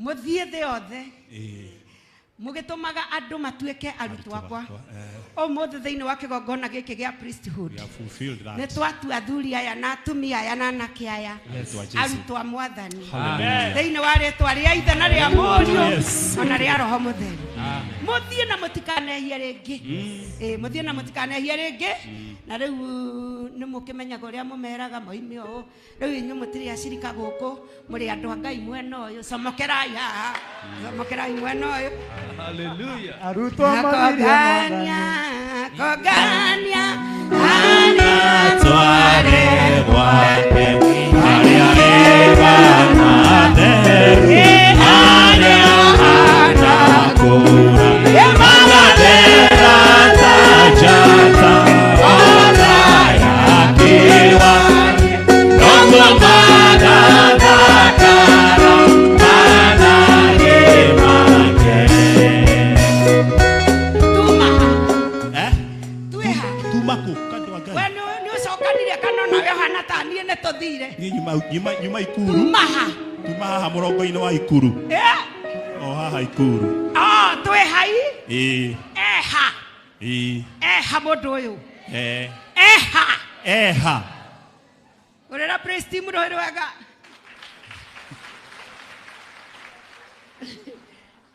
mũthiĩ thĩ yothe mũgĩtũmaga andũ matuĩke arutwo akwa. Ũmũthĩ thĩinĩ wa kĩgongona gĩkĩ gĩa priesthood nĩ twatua athuri aya na atumia aya na anake aya arutwo a mwathani thĩinĩ wa rĩtwa rĩa Ithe na rĩa Mũriũ ona rĩa Roho Mũtheru. Mũthiĩ na mũtikanehie rĩngĩ. Mũthiĩ na mũtikanehie rĩngĩ. Na rĩu nĩ mũkĩmenyaga ũrĩa mũmeraga moime ũũ. Rĩu inyuĩ mũtirĩ acirika gũkũ, mũrĩ andũ a Ngai mwena ũyũ. Comokerai haha, comokerai mwena ũyũ. Hallelujah. Akogania Kongania Tware gwake arĩa ĩganatheru arĩa anakũra magathera ta njata ota yakiwa noguo magathakara manage make. Tuma. Eh? Twĩha. Tuma kũ kandũ wa We Ngai? nĩ ũcokanire kana onawe ũhana ta niĩ nĩ tũthire. Niĩ nyuma Ikuru. Tuma ha. Tuma haha mũrongo-inĩ wa Ikuru. Eh? O haha Ikuru. Oh, twĩ hai. Ĩĩ. Eha. Ĩĩ. Eha mũndũ ũyũ. Eh. Eha. Eha. Ũrĩra praise team rũĩ rwega.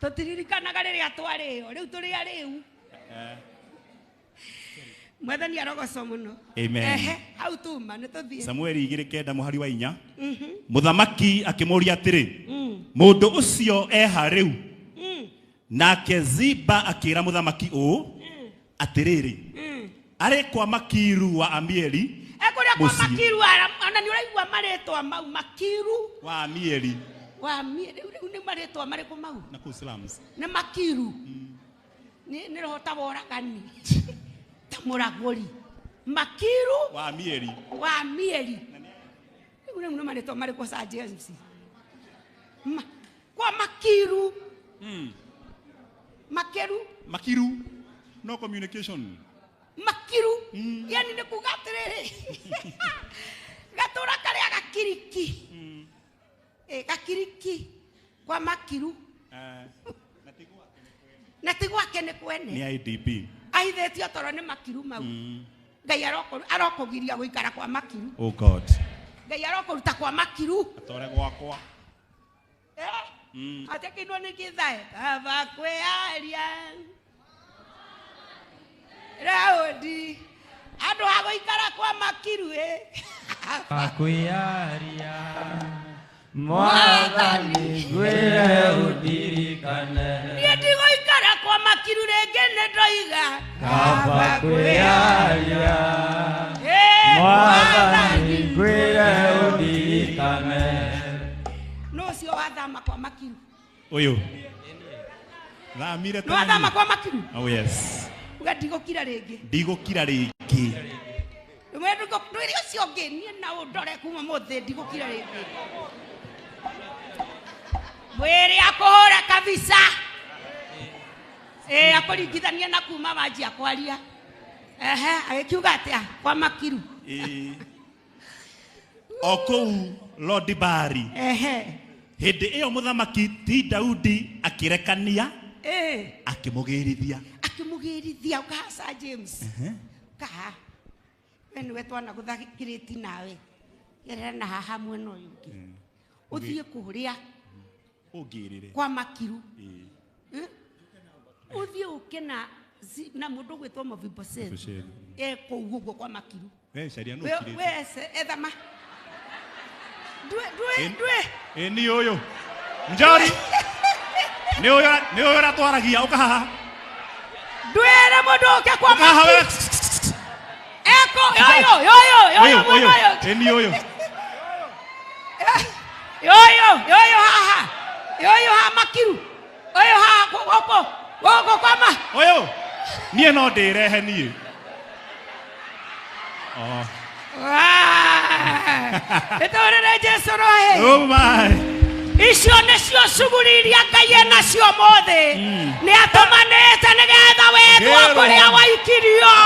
Tũtiririkanaga rĩrĩa twarĩo rĩu tũrĩ arĩu. Mwathani arogocwo mũno. Amen. Ehe, hau tuma nĩ tũthiĩ. Samueli 2:9 mũhari wa 4. Mũthamaki akĩmũũria atĩrĩ, mũndũ ũcio eha rĩu? Nake Ziba akĩra mũthamaki ũũ, atĩrĩrĩ, arĩ kwa Makiru wa Amieli. Ekũrĩa kwa Mũciĩ. Makiru ona nĩ ũraigua marĩtwa mau Makiru Wa Amieli. Wa Amieli. Rĩu nĩ marĩtwa marĩkũ mau? Na kũu slums. Nĩ Makiru. Nĩ roho ta woragani. Ta mũragũri. Makiru wa Amieli. Wa Amieli. Rĩu nĩ marĩtwa marĩkũ Sir James? Kwa Makiru. Makiru. Makiru. No communication. Makiru. Yani nĩ kuga atĩrĩrĩ. Gatũra karĩa gakiriki. Gakiriki. Kwa Makiru. Na ti gwake nĩ kwene. Nĩ IDP. Ahithĩtio toro nĩ Makiru mau. Ngai arokũgiria gũikara kwa Makiru. Oh God. Ngai arokũruta kwa Makiru. Atore gwakwa. Atekĩirwo nĩ kĩthae. Baba kwĩyaria. Raũndi. Andũ a gũikara kwa Makiru ĩ. Akwiaria Mwathani ngwĩre ũndirikane. Niĩ ndigũikara kwa Makiru rĩngĩ nĩ ndoiga. Kaba kwĩyaria Mwathani ngwĩre ũndirikane. Nũ ũcio wathama kwa Makiru? Ũyũ. Thamire Nĩ wathama kwa Makiru? Oh yes. Uga ndigũkira rĩngĩ. Ndigũkira rĩngĩ. Ndwĩre ũcio ũngĩ niĩ na ũndore kuma mũthĩ ndigũkira rĩngĩ. Mwĩrĩ akũhũra kabisa. Akũringithania na kuma wanjia kwaria. Ehe, agĩkiuga atĩa kwa Makiru? O kũu Lodibari. Ehe. Hĩndĩ ĩyo mũthamaki ti Daudi akĩrekania akĩmũgĩrithia. Akĩmũgĩrithia ũkaha Sir James. Kaha. We nĩwe twanagũthakĩrĩti nawe. Gerera na haha mwena ũyũ ũngĩ. Ũthiĩ kũrĩa Ũngĩrĩre. kwa Makiru. Ũthiĩ ũke na mũndũ ũgwĩtwo Mephibosheth. Kũu ũguo kwa Makiru. We caria nũ We ũkirĩte. we ethama. Ndwe. Ĩ nĩ ũyũ. Njori. Nĩ ũyũ ũratwaragia ũka haha. Ndwĩre mũndũ ũke kwa Ũka haha we. Makiru. Eko yoyo yoyo yoyo mũndũ ũyũ. Ĩ nĩ ũyũ. Yoyo yoyo haha. Yoyo haha Makiru. Oyo haha gũkũ. Gũkũ kwa ma. Ũyũ. Niĩ no ndĩrehe niĩ. Oh. Nĩtũrĩre Jesũ rohe. Oh my. Icio nĩcio cuguri iria Ngai enacio mothe. Nĩ atũmanĩte nĩgetha wethwo kũrĩa waikirio.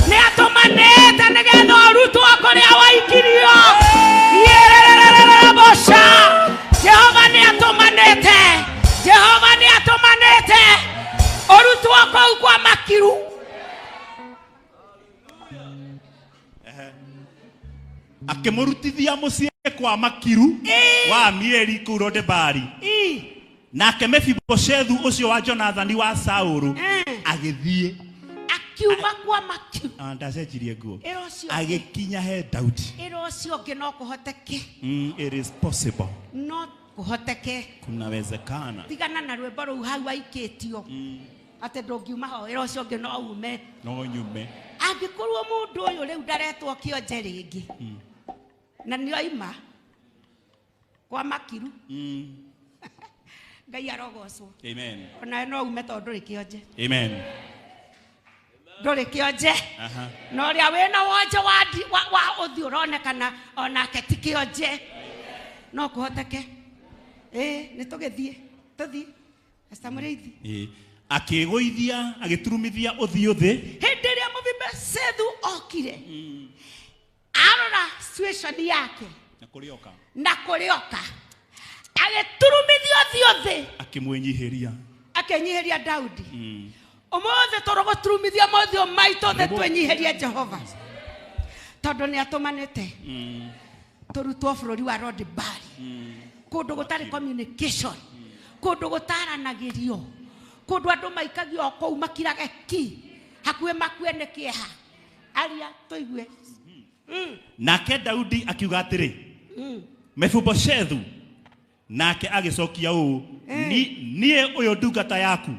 Nĩ atũmanĩte nĩgetha ũrutwo kũrĩa waikirio. Yerererereboca. Jehova nĩ atũmanĩte. Jehova nĩ atũmanĩte. Ũrutwo kũu kwa Makiru. Akĩmũrutithia mũciĩ kwa Makiru wa Amieli kũu Lodebari. Nake Mefiboshethu ũcio wa Jonathani wa Saũlũ agĩthiĩ akiuma kwa Makiru. Ndacenjirie nguo. Agĩkinya he Daudi. Ĩra ũcio ũngĩ no kũhoteke. It is possible. No kũhoteke. Kunawezekana. Tigana na rwĩmbo rũu hau waikĩtio. Atĩ ndũngiuma ho wĩra ũcio ũngĩ no ume. No nyume. Angĩkorwo mũndũ ũyũ rĩu ndaretwo kĩonje rĩngĩ na nĩoima kwa makiru. Ngai arogocwo. Amen. Onawe no ume tondũ ndũrĩ kĩonje. Amen. Ndũrĩ kĩonje. Na ũrĩa wĩna wonje wa ũthiũ ũronekana onake ti kĩonje. No kũhoteke. Nĩ tũgĩthiĩ. Tũthiĩ. Pastor Mũrĩithi. Akĩgũithia agĩturumithia ũthiũ thĩ. Hĩndĩ ĩrĩa Mefiboshethu okire arora situation yake na kũrĩoka agĩturumithia ũthiũ thĩ akĩmwĩnyihĩria akĩnyihĩria Daudi. Ũmũthĩ tũrũgũturumithia mothiũ maitũ thĩ twĩnyihĩrie Jehova tondũ nĩ atũmanĩte tũrutwo bũrũri wa Lodibari kũndũ gũtarĩ communication kũndũ gũtaranagĩrio kũndũ andũ maikagio kũu makirage ki hakuhĩ makue nĩ kĩeha. Aria tũigue. Nake Daudi akiuga atĩrĩ, Mefiboshethu. Nake agĩcokia ũũ, niĩ ũyũ ndungata yaku.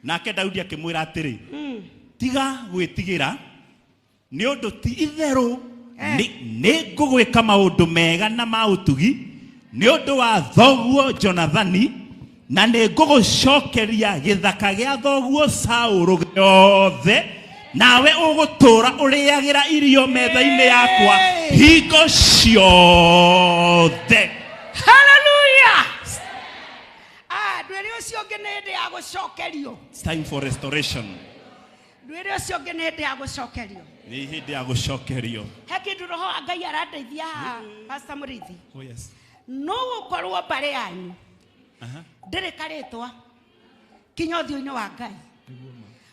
Nake Daudi akĩmwĩra atĩrĩ, tiga gwĩtigĩra nĩ ũndũ ti itherũ nĩ ngũgwĩka maũndũ mega na ma ũtugi nĩ ũndũ wa thoguo Jonathani na nĩ ngũgũcokeria gĩthaka gĩa thoguo Saũlũ gĩothe nawe ũgũtũũra ũrĩagĩra irio metha-inĩ yakwa hingo ciothe. Hallelujah. Ndwĩre ũcio ũngĩ nĩ hĩndĩ ya gũcokerio. It's time for restoration. Ndwĩre ũcio ũngĩ nĩ hĩndĩ ya gũcokerio. Nĩ hĩndĩ ya gũcokerio. He kĩndũ roho wa Ngai arandeithia haha, Pastor Mũrĩithi. Oh yes. No gũkorwo mbarĩ yanyu ndĩrĩ karĩtwa kinya ũthiũ-inĩ wa Ngai.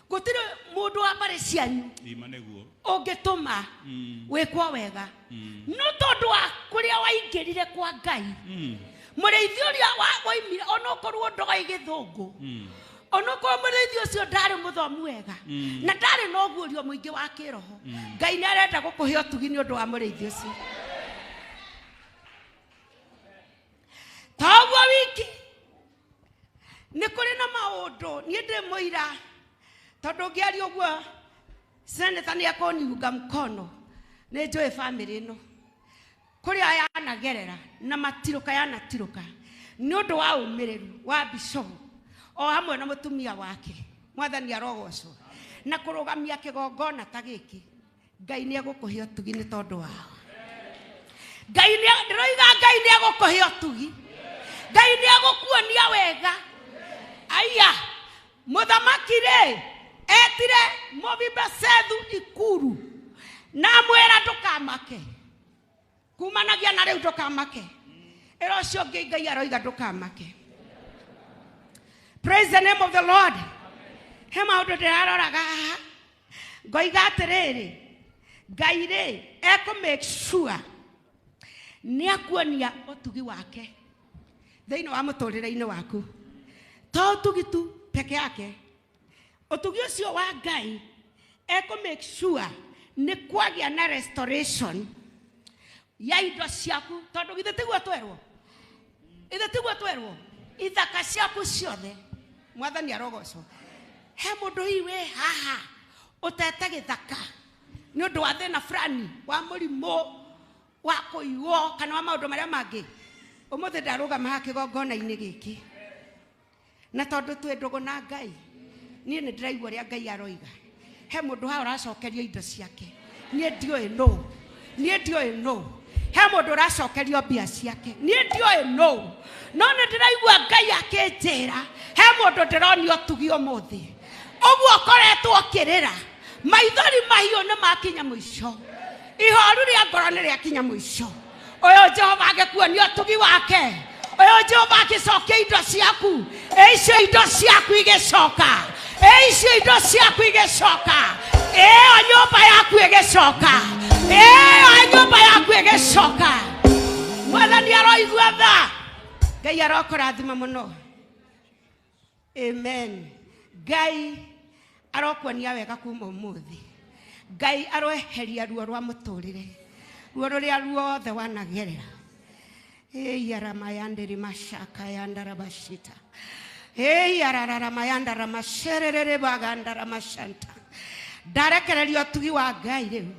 Gũtirĩ mũndũ wa mbarĩ cianyu ũngĩtũma wĩkwo wega no tondũ wa kũrĩa waingĩrire kwa Ngai. Mũrĩithi ũrĩa waimire onokorwo ndoĩ gĩthũngũ onokorwo mũrĩithi ũcio ndarĩ mũthomu wega na ndarĩ na ũguũrio mũingĩ wa kĩroho, Ngai nĩ arenda gũkũhe ũtugi nĩ ũndũ wa mũrĩithi ũcio. Toguo wiki nĩ kũrĩ na maũndũ niĩ ndĩ mũira tondũ ngĩaria ũguo seneta nĩ ekũniunga mkono. Nĩ njũĩ bamĩrĩ ĩno kũrĩa yanagerera na matirũka yanatirũka nĩ ũndũ wa ũmĩrĩru wa bishopu o hamwe na mũtumia wake. Mwathani arogocwo na kũrũgamia kĩgongona ta gĩkĩ. Ngai nĩ egũkũhe ũtugi nĩ tondũ wao. Ngai nĩ ndĩroiga Ngai nĩ egũkũhe ũtugi. Ngai nĩ egũkuonia wega. Aya mũthamaki rĩ etire Mefiboshethu ikuru na amwĩra ndũkamake. Kumanagia na rĩu ndũkamake. Ĩra ũcio ũngĩ Ngai aroiga ndũkamake. Praise the name of the Lord. He maũndũ ndĩraroraga haha ngoiga atĩrĩrĩ, Ngai rĩ ekũ make sure nĩ akuonia ũtugi wake thĩinĩ wa mũtũrĩre-inĩ waku. To ũtugi tu peke yake, ũtugi ũcio wa Ngai ekũ make sure nĩ kwagĩa na restoration ya indo ciaku tondũ githĩ tiguo twerwo, ithe tiguo twerwo ithaka ciaku ciothe. Mwathani arogocwo. He mũndũ hihi wĩ haha ũtete gĩthaka nĩ ũndũ wa thĩna fulani wa mũrimũ wa kũiywo kana wa maũndũ marĩa mangĩ. Ũmũthĩ ndarũgama haha kĩgongona-inĩ gĩkĩ na tondũ twĩ ndũgũ na Ngai, niĩ nĩ ndĩraigua ũrĩa Ngai aroiga. He mũndũ haha ũracokerio indo ciake, niĩ ndiũĩ nũ, niĩ ndiũĩ nũ. He mũndũ ũracokerio mbia ciake, niĩ ndiũĩ nũ, no nĩ ndĩraigua Ngai akĩnjĩra he mũndũ ndĩronio ũtugi ũmũthĩ. Ũguo ũkoretwo ũkĩrĩra, maithori mahiũ nĩ makinya mũico, ihoru rĩa ngoro nĩ rĩakinya mũico. Ũyũ Jehova agĩkuonia ũtugi wake, ũyũ Jehova agĩcokia indo ciaku, icio indo ciaku igĩcoka, icio indo ciaku igĩcoka, ĩyo nyũmba yaku ĩgĩcoka, ĩyo nyũmba yaku ĩgĩcoka. Mwathani aroigua tha. Ngai arokũrathima mũno. Amen. Ngai arokuonia wega kuma ũmũthĩ. Ngai aroeheria ruo rwa mũtũrĩre, ruo rũrĩa ruothe wanagerera. Eyaramayandiri mashaka yandarabashita. Hey ararara mayanda ramasherere baganda ramashanta. Ndarekereria ũtugi wa Ngai rĩu.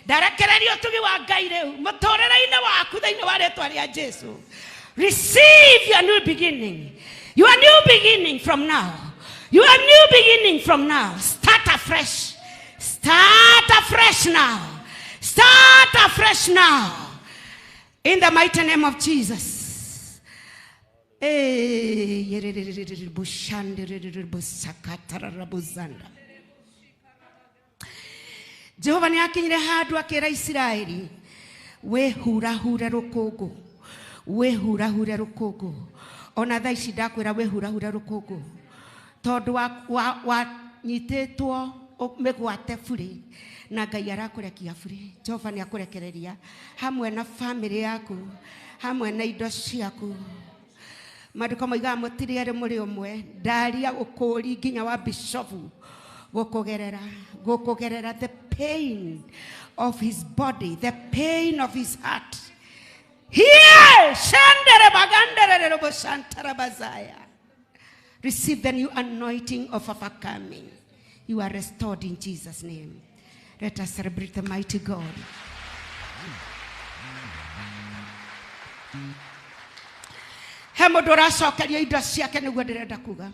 Ndarekereria ũtugi wa Ngai rĩu mũtũrĩre-inĩ waku thĩinĩ wa rĩtwa rĩa Jesu. Receive your new beginning. Your new beginning from now. Your new beginning from now. Start afresh. Start afresh now. Start afresh now. In the mighty name of Jesus. Eh, Jehova nĩ akinyire handũ akĩra Isiraeli, wĩhurahure rũkũngũ, wĩhurahure rũkũngũ. Ona thaa ici ndakwĩra wĩhurahure rũkũngũ, tondũ wanyitĩtwo mĩgwate burĩ na Ngai arakũrekia burĩ. Jehova nĩ akũrekereria hamwe na famĩlĩ yaku, hamwe na indo ciaku. Maandĩko moigaga mũtirĩ erĩ mũrĩ ũmwe. Ndaria ũkũũri nginya wa bishofu gũkũgerera, gũkũgerera the pain of his body, the pain of his heart. Here, shandere bagandere robo shantara bazaya. Receive the new anointing of overcoming. You are restored in Jesus' name. Let us celebrate the mighty God. He mũndũ ũracokeria indo ciake nĩguo ndĩrenda kuga.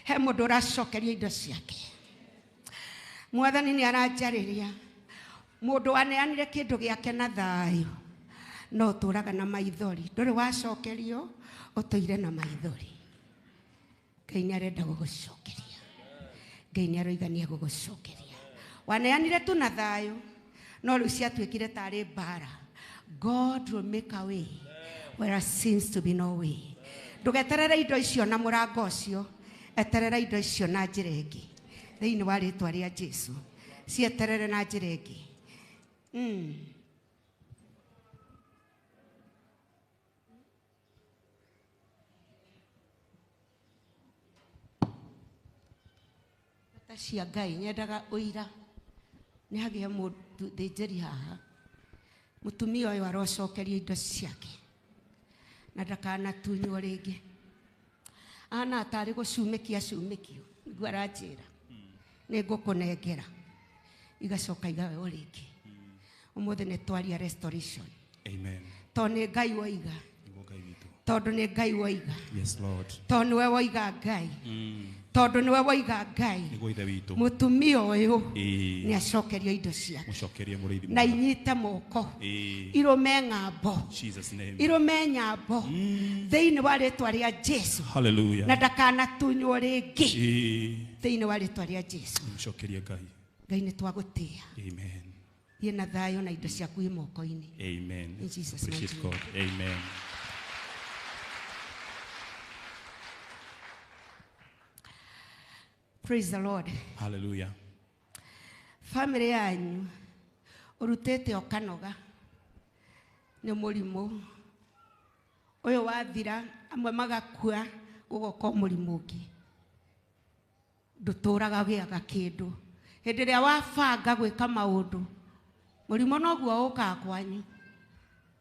He mũndũ ũracokeria indo ciake. Mwathani nĩ aranjarĩria. Mũndũ waneanire kĩndũ gĩake na thayũ, no ũtũraga na maithori. Ndũrĩ wacokerio, ũtũire na maithori. Ngai nĩ arenda gũgũcokeria. Ngai nĩ aroiga nĩ egũgũcokeria. Waneanire tu na thayũ, no rĩu ciatuĩkire tarĩ mbara. God will make a way where there seems to be no way. Ndũgeterere indo icio na mũrango ũcio, eterera indo icio na njĩra ĩngĩ. Thĩinĩ wa rĩtwa rĩa Jesu, cieterere na njĩra ĩngĩ. Bata cia Ngai nyendaga ũira nĩ hagĩe mũthĩnjĩri haha. Mũtumia ũyũ arocokeria indo ciake na ndakanatunywo rĩngĩ. Ana tarĩ gũcumĩkia cumĩkio nĩguo aranjĩra nĩ ngũkũnengera, igacoka igaywo rĩngĩ. Ũmũthĩ nĩ twaria restoration. Amen. Tondũ nĩ Ngai woiga. Nĩguo Ngai witũ. Tondũ nĩ Ngai woiga. Yes Lord. Tondũ nĩwe woiga Ngai. Tondũ nĩwe woiga Ngai. Nĩguo Ithe witũ. Mũtumia ũyũ Ĩĩ. nĩ acokerio indo ciake. Mũcokerie mũrĩithi Na mwega. inyite moko. Ĩĩ. Irũme ng'ambo. Jesus name. Irũme nyambo. Thĩinĩ wa rĩtwa rĩa Jesu. Hallelujah. Na ndakanatunywo rĩngĩ. Ĩĩ. Thĩinĩ wa rĩtwa rĩa Jesu. Mũcokerie Ngai. Ngai nĩ twagũtĩĩa. Amen. Thiĩ na thayũ na indo ciaku i moko-inĩ. Amen. In Jesus' Appreciate mighty God. Amen. Praise the Lord. Hallelujah. Family yanyu ũrutĩte ũkanoga nĩ mũrimũ ũyũ wathira, amwe magakua gũgoka mũrimũ ũngĩ. Ndũtũraga ũgĩaga kĩndũ. Hĩndĩ ĩrĩa wabanga gwĩka maũndũ, mũrimũ noguo ũkaga kwanyu.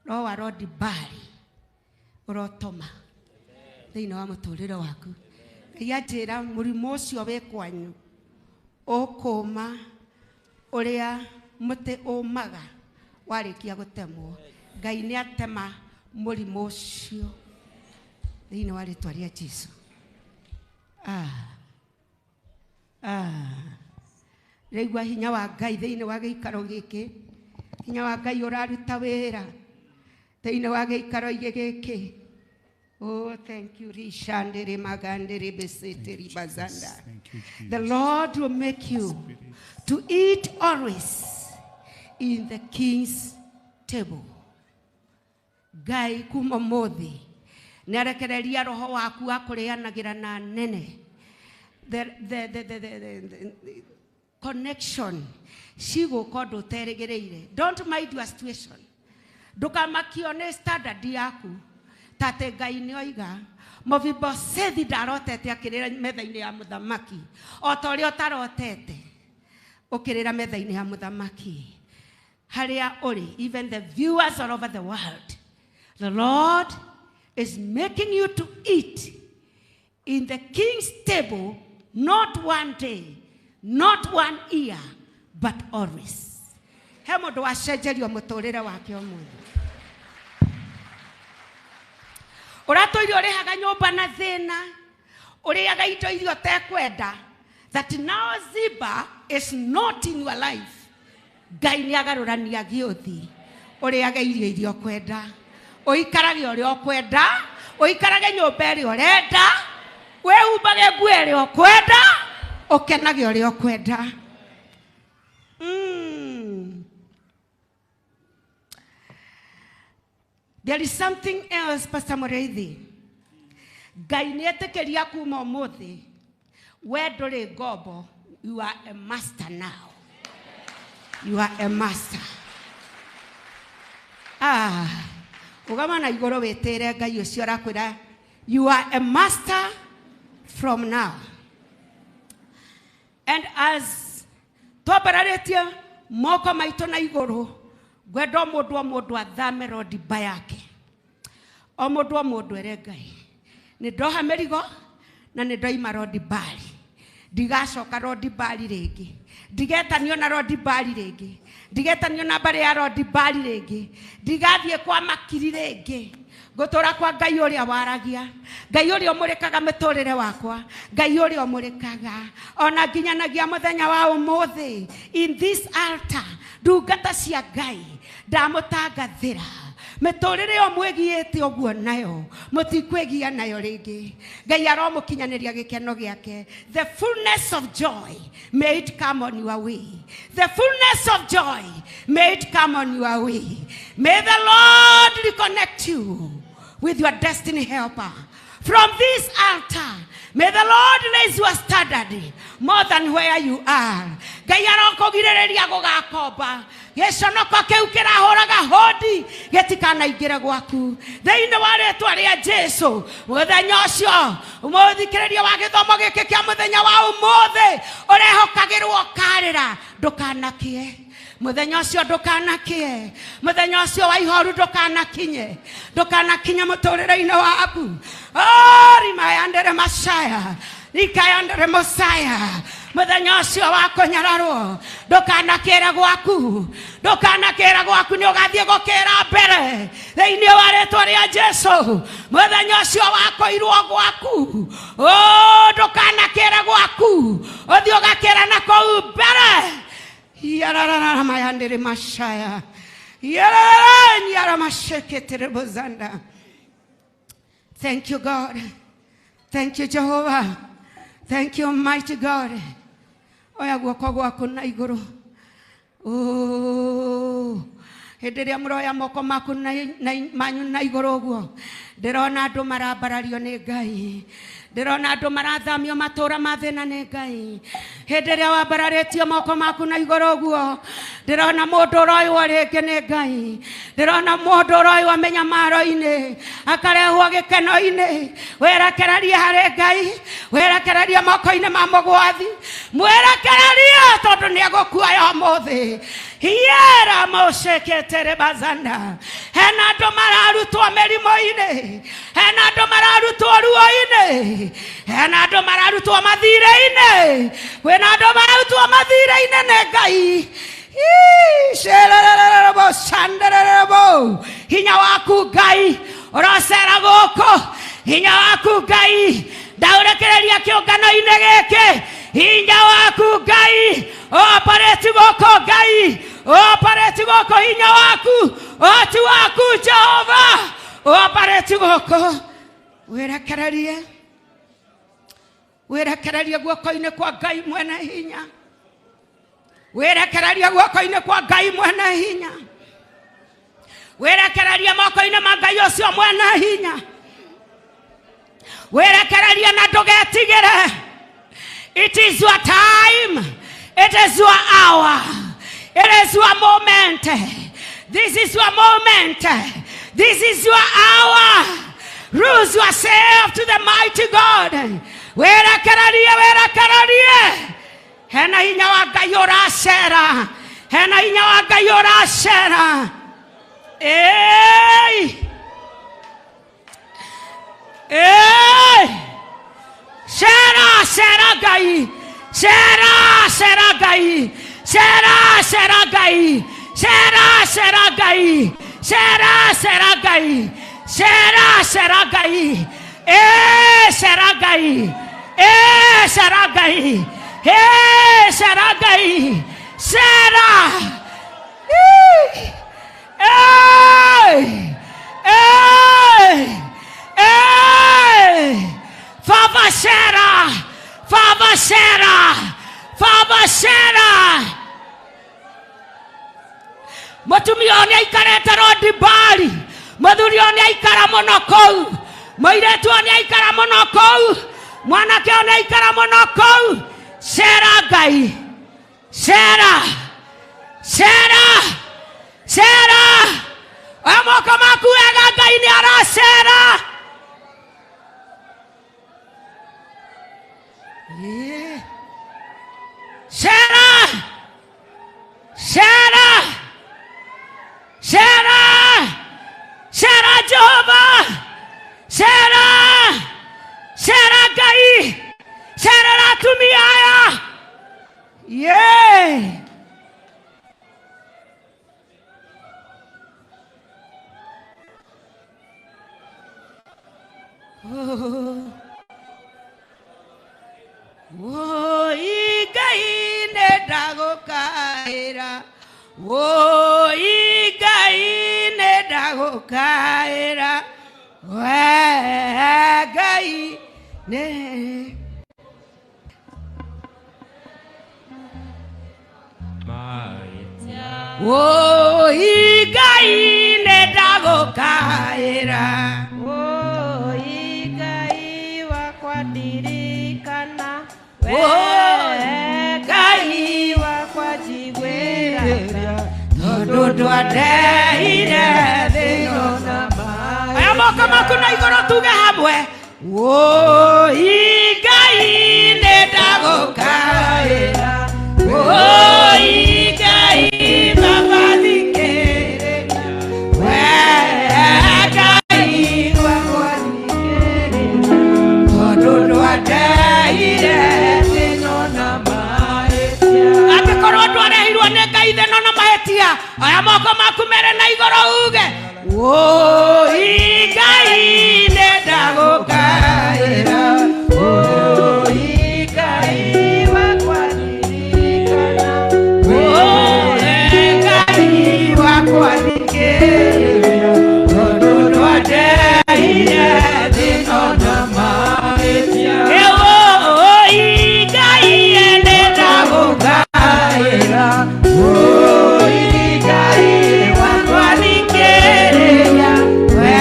Roho wa Lord Bali ũrotoma thĩinĩ wa mũtũrĩre waku. Ngai anjĩra mũrimũ ũcio wĩ kwanyu ũkũma ũrĩa mũtĩ ũmaga warĩkia gũtemwo. Ngai nĩ atema mũrimũ ũcio thĩinĩ wa rĩtwa rĩa Jesu. Ndĩraigua hinya wa Ngai thĩinĩ wa gĩikaro gĩkĩ. Hinya wa Ngai ũraruta wĩra thĩinĩ wa gĩikaro gĩkĩ. Oh, thank you. Rishandere magandere beseteri bazanda. Thank you, Jesus. The Lord will make you to eat always in the king's table. Ngai kuma ũmũthĩ nĩ arekereria roho waku wa kũrĩanagĩra na nene. The connection cigũka ũndũ ũterĩgĩrĩire. Don't mind your situation. Ndũkamakio nĩ standard yaku. Tate Ngai nĩ oiga Mefiboshethi ndarotete akĩrĩra metha-inĩ ya mũthamaki o ta ũrĩa ũtarotete ũkĩrĩra metha-inĩ ya mũthamaki. Harĩa ũrĩ, even the viewers all over the world, the Lord is making you to eat In the king's table, not one day, not one year, but always. He mũndũ wacenjerio mũtũrĩre wake ũmũthĩ. Ũratũire ũrĩhaga nyũmba na thĩna, ũrĩaga indo iria ũtekwenda, that now Ziba is not in your life. Ngai nĩ agarũrania gĩũthi, ũrĩage irio iria ũkwenda, ũikarage ũrĩa ũkwenda, ũikarage nyũmba ĩrĩa ũrenda, wĩhumbage nguo ĩrĩa ũkwenda, ũkenage ũrĩa ũkwenda. There is something else, Pastor Mureithi. Ngai nĩ etĩkĩria kuma ũmũthĩ, we ndũrĩ ngombo, you are a master now. You are a master. Ah, ũgama na igũrũ wĩtĩre Ngai ũcio arakwĩra, you are a master from now. And as twambararĩtie moko maitũ na igũrũ, ngwenda o mũndũ o mũndũ athame rodimba yake. O mũndũ o mũndũ ere Ngai, nĩ ndoha mĩrigo na nĩ ndoima rodibari, ndigacoka rodibari rĩngĩ, ndigetanio na rodibari rĩngĩ, ndigetanio na mbarĩ ya rodibari rĩngĩ, ndigathiĩ kwa makiri rĩngĩ. Ngũtũra kwa Ngai ũrĩa waragia, Ngai ũrĩa ũmũrĩkaga mĩtũrĩre wakwa, Ngai ũrĩa ũmũrĩkaga ona nginyanagia mũthenya wa ũmũthĩ. In this altar, ndungata cia Ngai ndamũtangathĩra mĩtũrĩre ĩyo mwĩgiĩte ũguo nayo, mũtikwĩgia nayo rĩngĩ. Ngai aromũkinyanĩria gĩkeno gĩake. The fullness of joy, may it come on your way. The fullness of joy, may it come on your way. May the Lord reconnect you with your destiny helper. From this altar, may the Lord raise your standard more than where you are. Ngai arokũgirĩrĩria gũgakomba. Gĩconoko kĩu kĩrahũraga hodi gĩtikanaingĩre gwaku. Thĩinĩ wa rĩtwa rĩa Jesu, mũthenya ũcio, mũthikĩrĩria wa gĩthomo gĩkĩ kĩa mũthenya wa ũmũthĩ, ũrehokagĩrwo ũkarĩra, ndũkanakĩe. Mũthenya ũcio ndũkanakie, mũthenya ũcio wa ihoru ndũkanakinye, ndũkanakinye mũtũrĩre-inĩ waku. Oh, rimayandere masaya, rikayandere mosaya. Mũthenya ũcio wa kũnyararwo ndũkanakĩre gwaku, ndũkanakĩre gwaku, nĩ ũgathiĩ gũkĩra mbere thĩinĩ wa rĩtwa rĩa Jesu. Mũthenya ũcio wa kũirwo gwaku, oh, ndũkanakĩre gwaku, ũthiĩ ũgakĩra na kũu mbere. Yararara mayandere mashaya. Yararara nyara masheketere bozanda. Thank you, God. Thank you, Jehovah. Thank you, mighty God. Oya guoko gwaku na igũrũ. Oh, hĩndĩ ĩrĩa mũroya moko maku manyu na igũrũ ũguo, ndĩrona andũ marambarario nĩ Ngai, ndĩrona andũ marathamio matũra ma thĩna nĩ Ngai. Hĩndĩ ĩrĩa wambararĩtie moko maku na igũrũ ũguo, ndĩrona mũndũ ũroywo rĩngĩ nĩ Ngai, ndĩrona mũndũ ũroywo mĩnyamaro-inĩ akarehwo gĩkeno-inĩ. Werekererie harĩ Ngai, werekererie moko-inĩ ma mũgwathi, mwerekererie tondũ nĩ egũkuoya ũmũthĩ. Hiera moceketere bazanda. Hena andũ mararutwo mĩrimũ-inĩ, hena andũ mararutwo ruo-inĩ, hena andũ mararutwo mathirĩ-inĩ, kwĩna andũ mararutwo mathirĩ-inĩ nĩ Ngai. Sherererebo, sandererebo. Hinya waku Ngai ũrocera gũkũ, hinya waku Ngai ndaũrekereria kĩũngano-inĩ gĩkĩ, hinya waku Ngai operate gũkũ, Ngai operate gũkũ, hinya waku, ũhoti waku Jehova operate gũkũ. Wĩrekererie, wĩrekererie guoko-inĩ kwa Ngai mwene hinya, wĩrekererie guoko-inĩ kwa Ngai mwene hinya, wĩrekererie moko-inĩ ma Ngai ũcio mwene hinya, wĩrekererie na ndũgetigĩre. It is your time, it is your hour, it is your moment. This is your moment, this is your hour. Lose yourself to the mighty God. Wĩrekererie, wĩrekererie. Hena hinya wa Ngai ũracera, hena hinya wa Ngai ũracera. Ĩĩ, ĩĩ, Ngai, cera cera Ngai, cera cera Ngai, cera cera Ngai, cera cera Ngai, cera cera Ngai, cera Ngai, cera Ngai, cera Ngai, cera. Baba cera, Baba cera, Baba cera. Mũtumia ũyũ nĩaikarĩte Rondibari, mũthuri ũyũ nĩaikara mũno kũu, mũirĩtu ũyũ nĩaikara mũno kũu, mwanake ũyũ nĩaikara mũno kũu. Cera Ngai, cera, cera, cera. Oya moko maku wega, Ngai nĩaracera. Cera, cera, cera, cera Jehova, cera, cera Ngai, cerera atumia aya. Yeah. Oh. Woi Ngai nĩ ndagũkaĩra, woi Ngai nĩ ndagũkaĩra, we Ngai nĩ. Woi Ngai nĩ ndagũkaĩra, Woi Ngai wakwa ndirikana, we Ngai wakwa njiguĩra tha, tondũ ndwandeire thĩ ĩno na maĩ. Aya moko maku na igũrũ tuge hamwe, woi Ngai nĩ ndagũkaĩra, woi Ngai baba thikĩrĩria, we Ngai wakwa thikĩrĩria, tondũ ndwandeire thĩ ĩno na mahĩtia. Angĩkorwo ndwarehirwo nĩ Ngai thĩ ĩno na mahĩtia, oya moko maku mere na igũrũ uge, woi Ngai nĩ ndagũkaĩra, woi Ngai wakwa ndirikana, we Ngai wakwa thikĩrĩria, tondũ ndwandeire thĩ ĩno na mahĩtia. Woi Ngai nĩ ndagũkaĩra, woi Ngai wakwa thikĩrĩria, we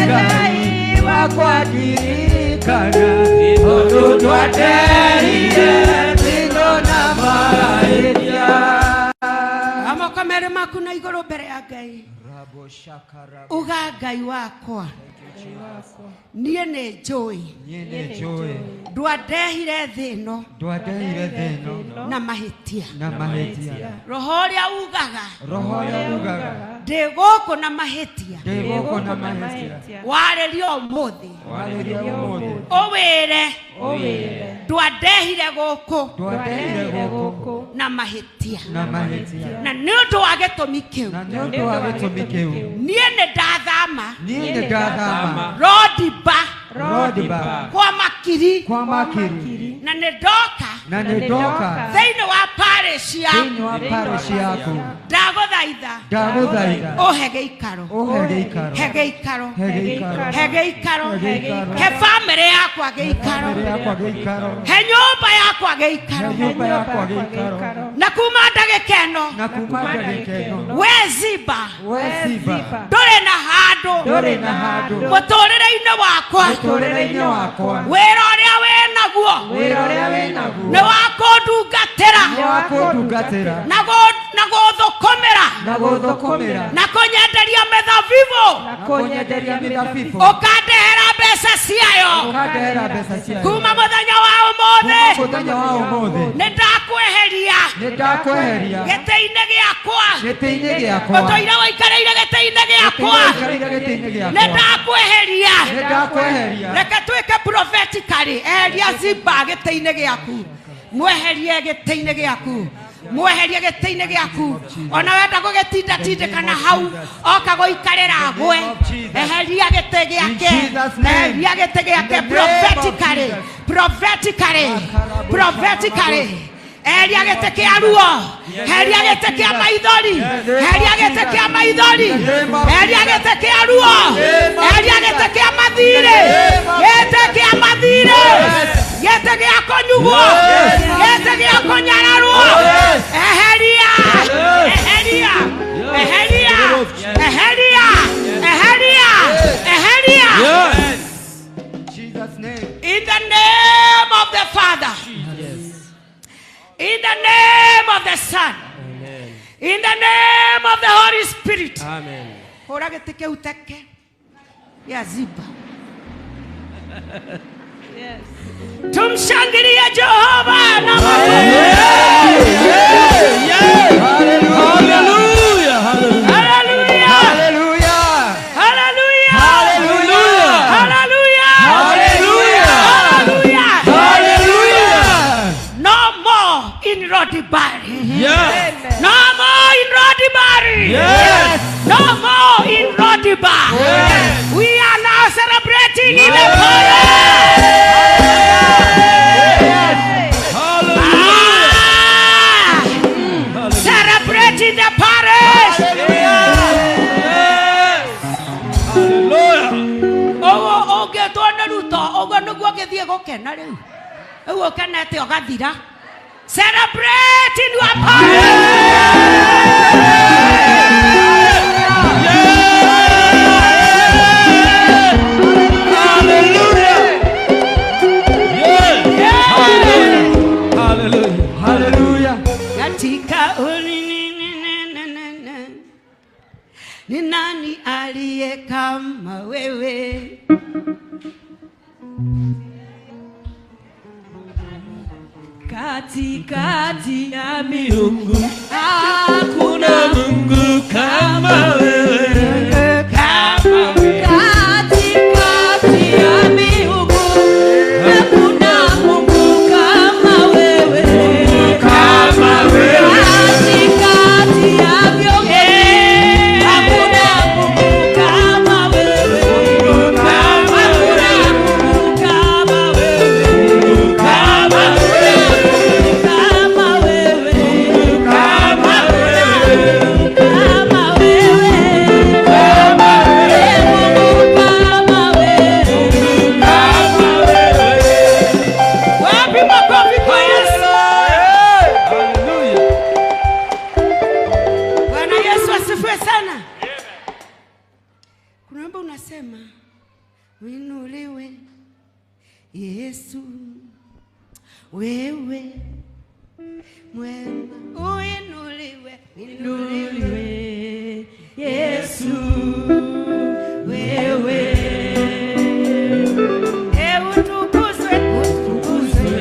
Ngai wakwa ndirikana, tondũ ndwandeire thĩ ĩno na mahĩtia. Moko merĩ maku na igũrũ mbere ya Ngai, uga Ngai wakwa, niĩ nĩ njũĩ Niĩ nĩ njũĩ ndwandehire thĩ ĩno ndwandehire thĩ ĩno na mahĩtia, na mahĩtia. Roho ũrĩa ugaga Roho ũrĩa ugaga ndĩ gũkũ na mahĩtia, ndĩ gũkũ na mahĩtia, warĩria ũmũthĩ, warĩria ũmũthĩ, ũwĩre ndwandehire gũkũ ndwandehire gũkũ na mahĩtia, na mahĩtia. Na nĩ ũndũ wa gĩtũmi kĩu, Na nĩ ũndũ wa gĩtũmi kĩu, niĩ nĩ ndathama niĩ nĩ ndathama Rodiba Rodiba kwa makiri, kwa makiri, na nĩ ndoka na nĩ ndoka thĩinĩ wa parish yaku, thĩinĩ wa parish yaku. Ndagũthaitha Ndagũthaitha ũhe gĩikaro, ũhe gĩikaro, he gĩikaro, he gĩikaro, he gĩikaro, he gĩikaro, he bamĩrĩ yakwa gĩikaro, bamĩrĩ yakwa gĩikaro, he nyũmba yakwa gĩikaro, he nyũmba yakwa gĩikaro. Na kuma ndagĩka ĩno, Na kuma ndagĩka ĩno, we Ziba, we Ziba, ndũrĩ na handũ, ndũrĩ na handũ mũtũrĩre-inĩ wakwa, mũtũrĩre-inĩ wakwa, wĩra ũrĩa wĩnaguo, wĩra ũrĩa wĩnaguo nĩ wa kũndungatĩra, nĩ wa kũndungatĩra, na gũthũkũmĩra, na gũthũkũmĩra, na kũnyenderia mĩthabibũ, na kũnyenderia mĩthabibũ, ũkandehera mbeca ciayo, ũkandehera mbeca ciayo. Kuma mũthenya wa ũmũthĩ, Kuma mũthenya wa ũmũthĩ, nĩ ndakweheria, nĩ ndakweheria gĩtĩ-inĩ gĩakwa, gĩtĩ-inĩ gĩakwa, ũtũire wũikarĩire gĩtĩ-inĩ gĩakwa, ũtũire ũikarĩire gĩtĩ-inĩ nĩ gĩakwa, ndakweheria. nĩ ndakweheria. Reke twĩke prophetically. Prophetically, eheria Ziba gĩtĩ-inĩ gĩaku. Mweherie gĩtĩ-inĩ gĩaku. Mweherie gĩtĩ-inĩ gĩaku. Ona wenda gũgĩtinda tindĩkana hau, oka gũikarĩra agwe. Eheria gĩtĩ gĩake. Eheria gĩtĩ gĩake prophetically. Prophetically. Prophetically. Eheria gĩtĩ kĩa ruo. Eheria gĩtĩ kĩa maithori. Eheria gĩtĩ kĩa maithori. Eheria gĩtĩ kĩa ruo. Eheria gĩtĩ kĩa mathirĩ. Gĩtĩ kĩa mathirĩ. Gĩtĩ gĩa kũnyugwo. Gĩtĩ gĩa kũnyararwo. Eheria. Eheria. Eheria. Eheria. Eheria. Eheria. Jesus name. In the name of the Father. In the name of the Son. Amen. In the name of the Holy Spirit. Amen. Hũra gĩtĩ kĩu teke gĩa Ziba. Tumshangilie Jehova na makofi. Hallelujah. Hallelujah. Hallelujah. Hallelujah. Hallelujah. Hallelujah. Hallelujah. Hallelujah. Hallelujah. No more in Rodibari. Yes. No more in Rodibari. Yes. No more in Rodibar. Yes. We are now celebrating in the palace. Hallelujah. Ah, celebrating the palace. Yes. Hallelujah. Ũguo ũngĩtwo nĩ Ruto, ũguo nĩguo ũngĩthiĩ gũkena rĩu. Rĩu ũkenete ũgathira. Celebrate in your palace. Hallelujah. Yes. Hallelujah. Hallelujah. Katika ni nani aliye kama wewe? Katikati ya miungu hakuna Mungu kama wewe. Kama wewe. Katikati ya miungu hakuna Mungu kama wewe. Kama wewe. Katikati ya viongozi hakuna Mungu kama wewe. Hakuna Mungu kama wewe. Kama wewe. Kama wewe. Kama wewe. Kama wewe. Kama wewe. Mungu kama wewe. Kama wewe. Wapi makofi kwa Yesu? Hallelujah. Bwana Yesu asifiwe sana. Kuna wimbo unasema uinuliwe Yesu, wewe mwema, uinuliwe, uinuliwe Yesu, wewe e utukuzwe, utukuzwe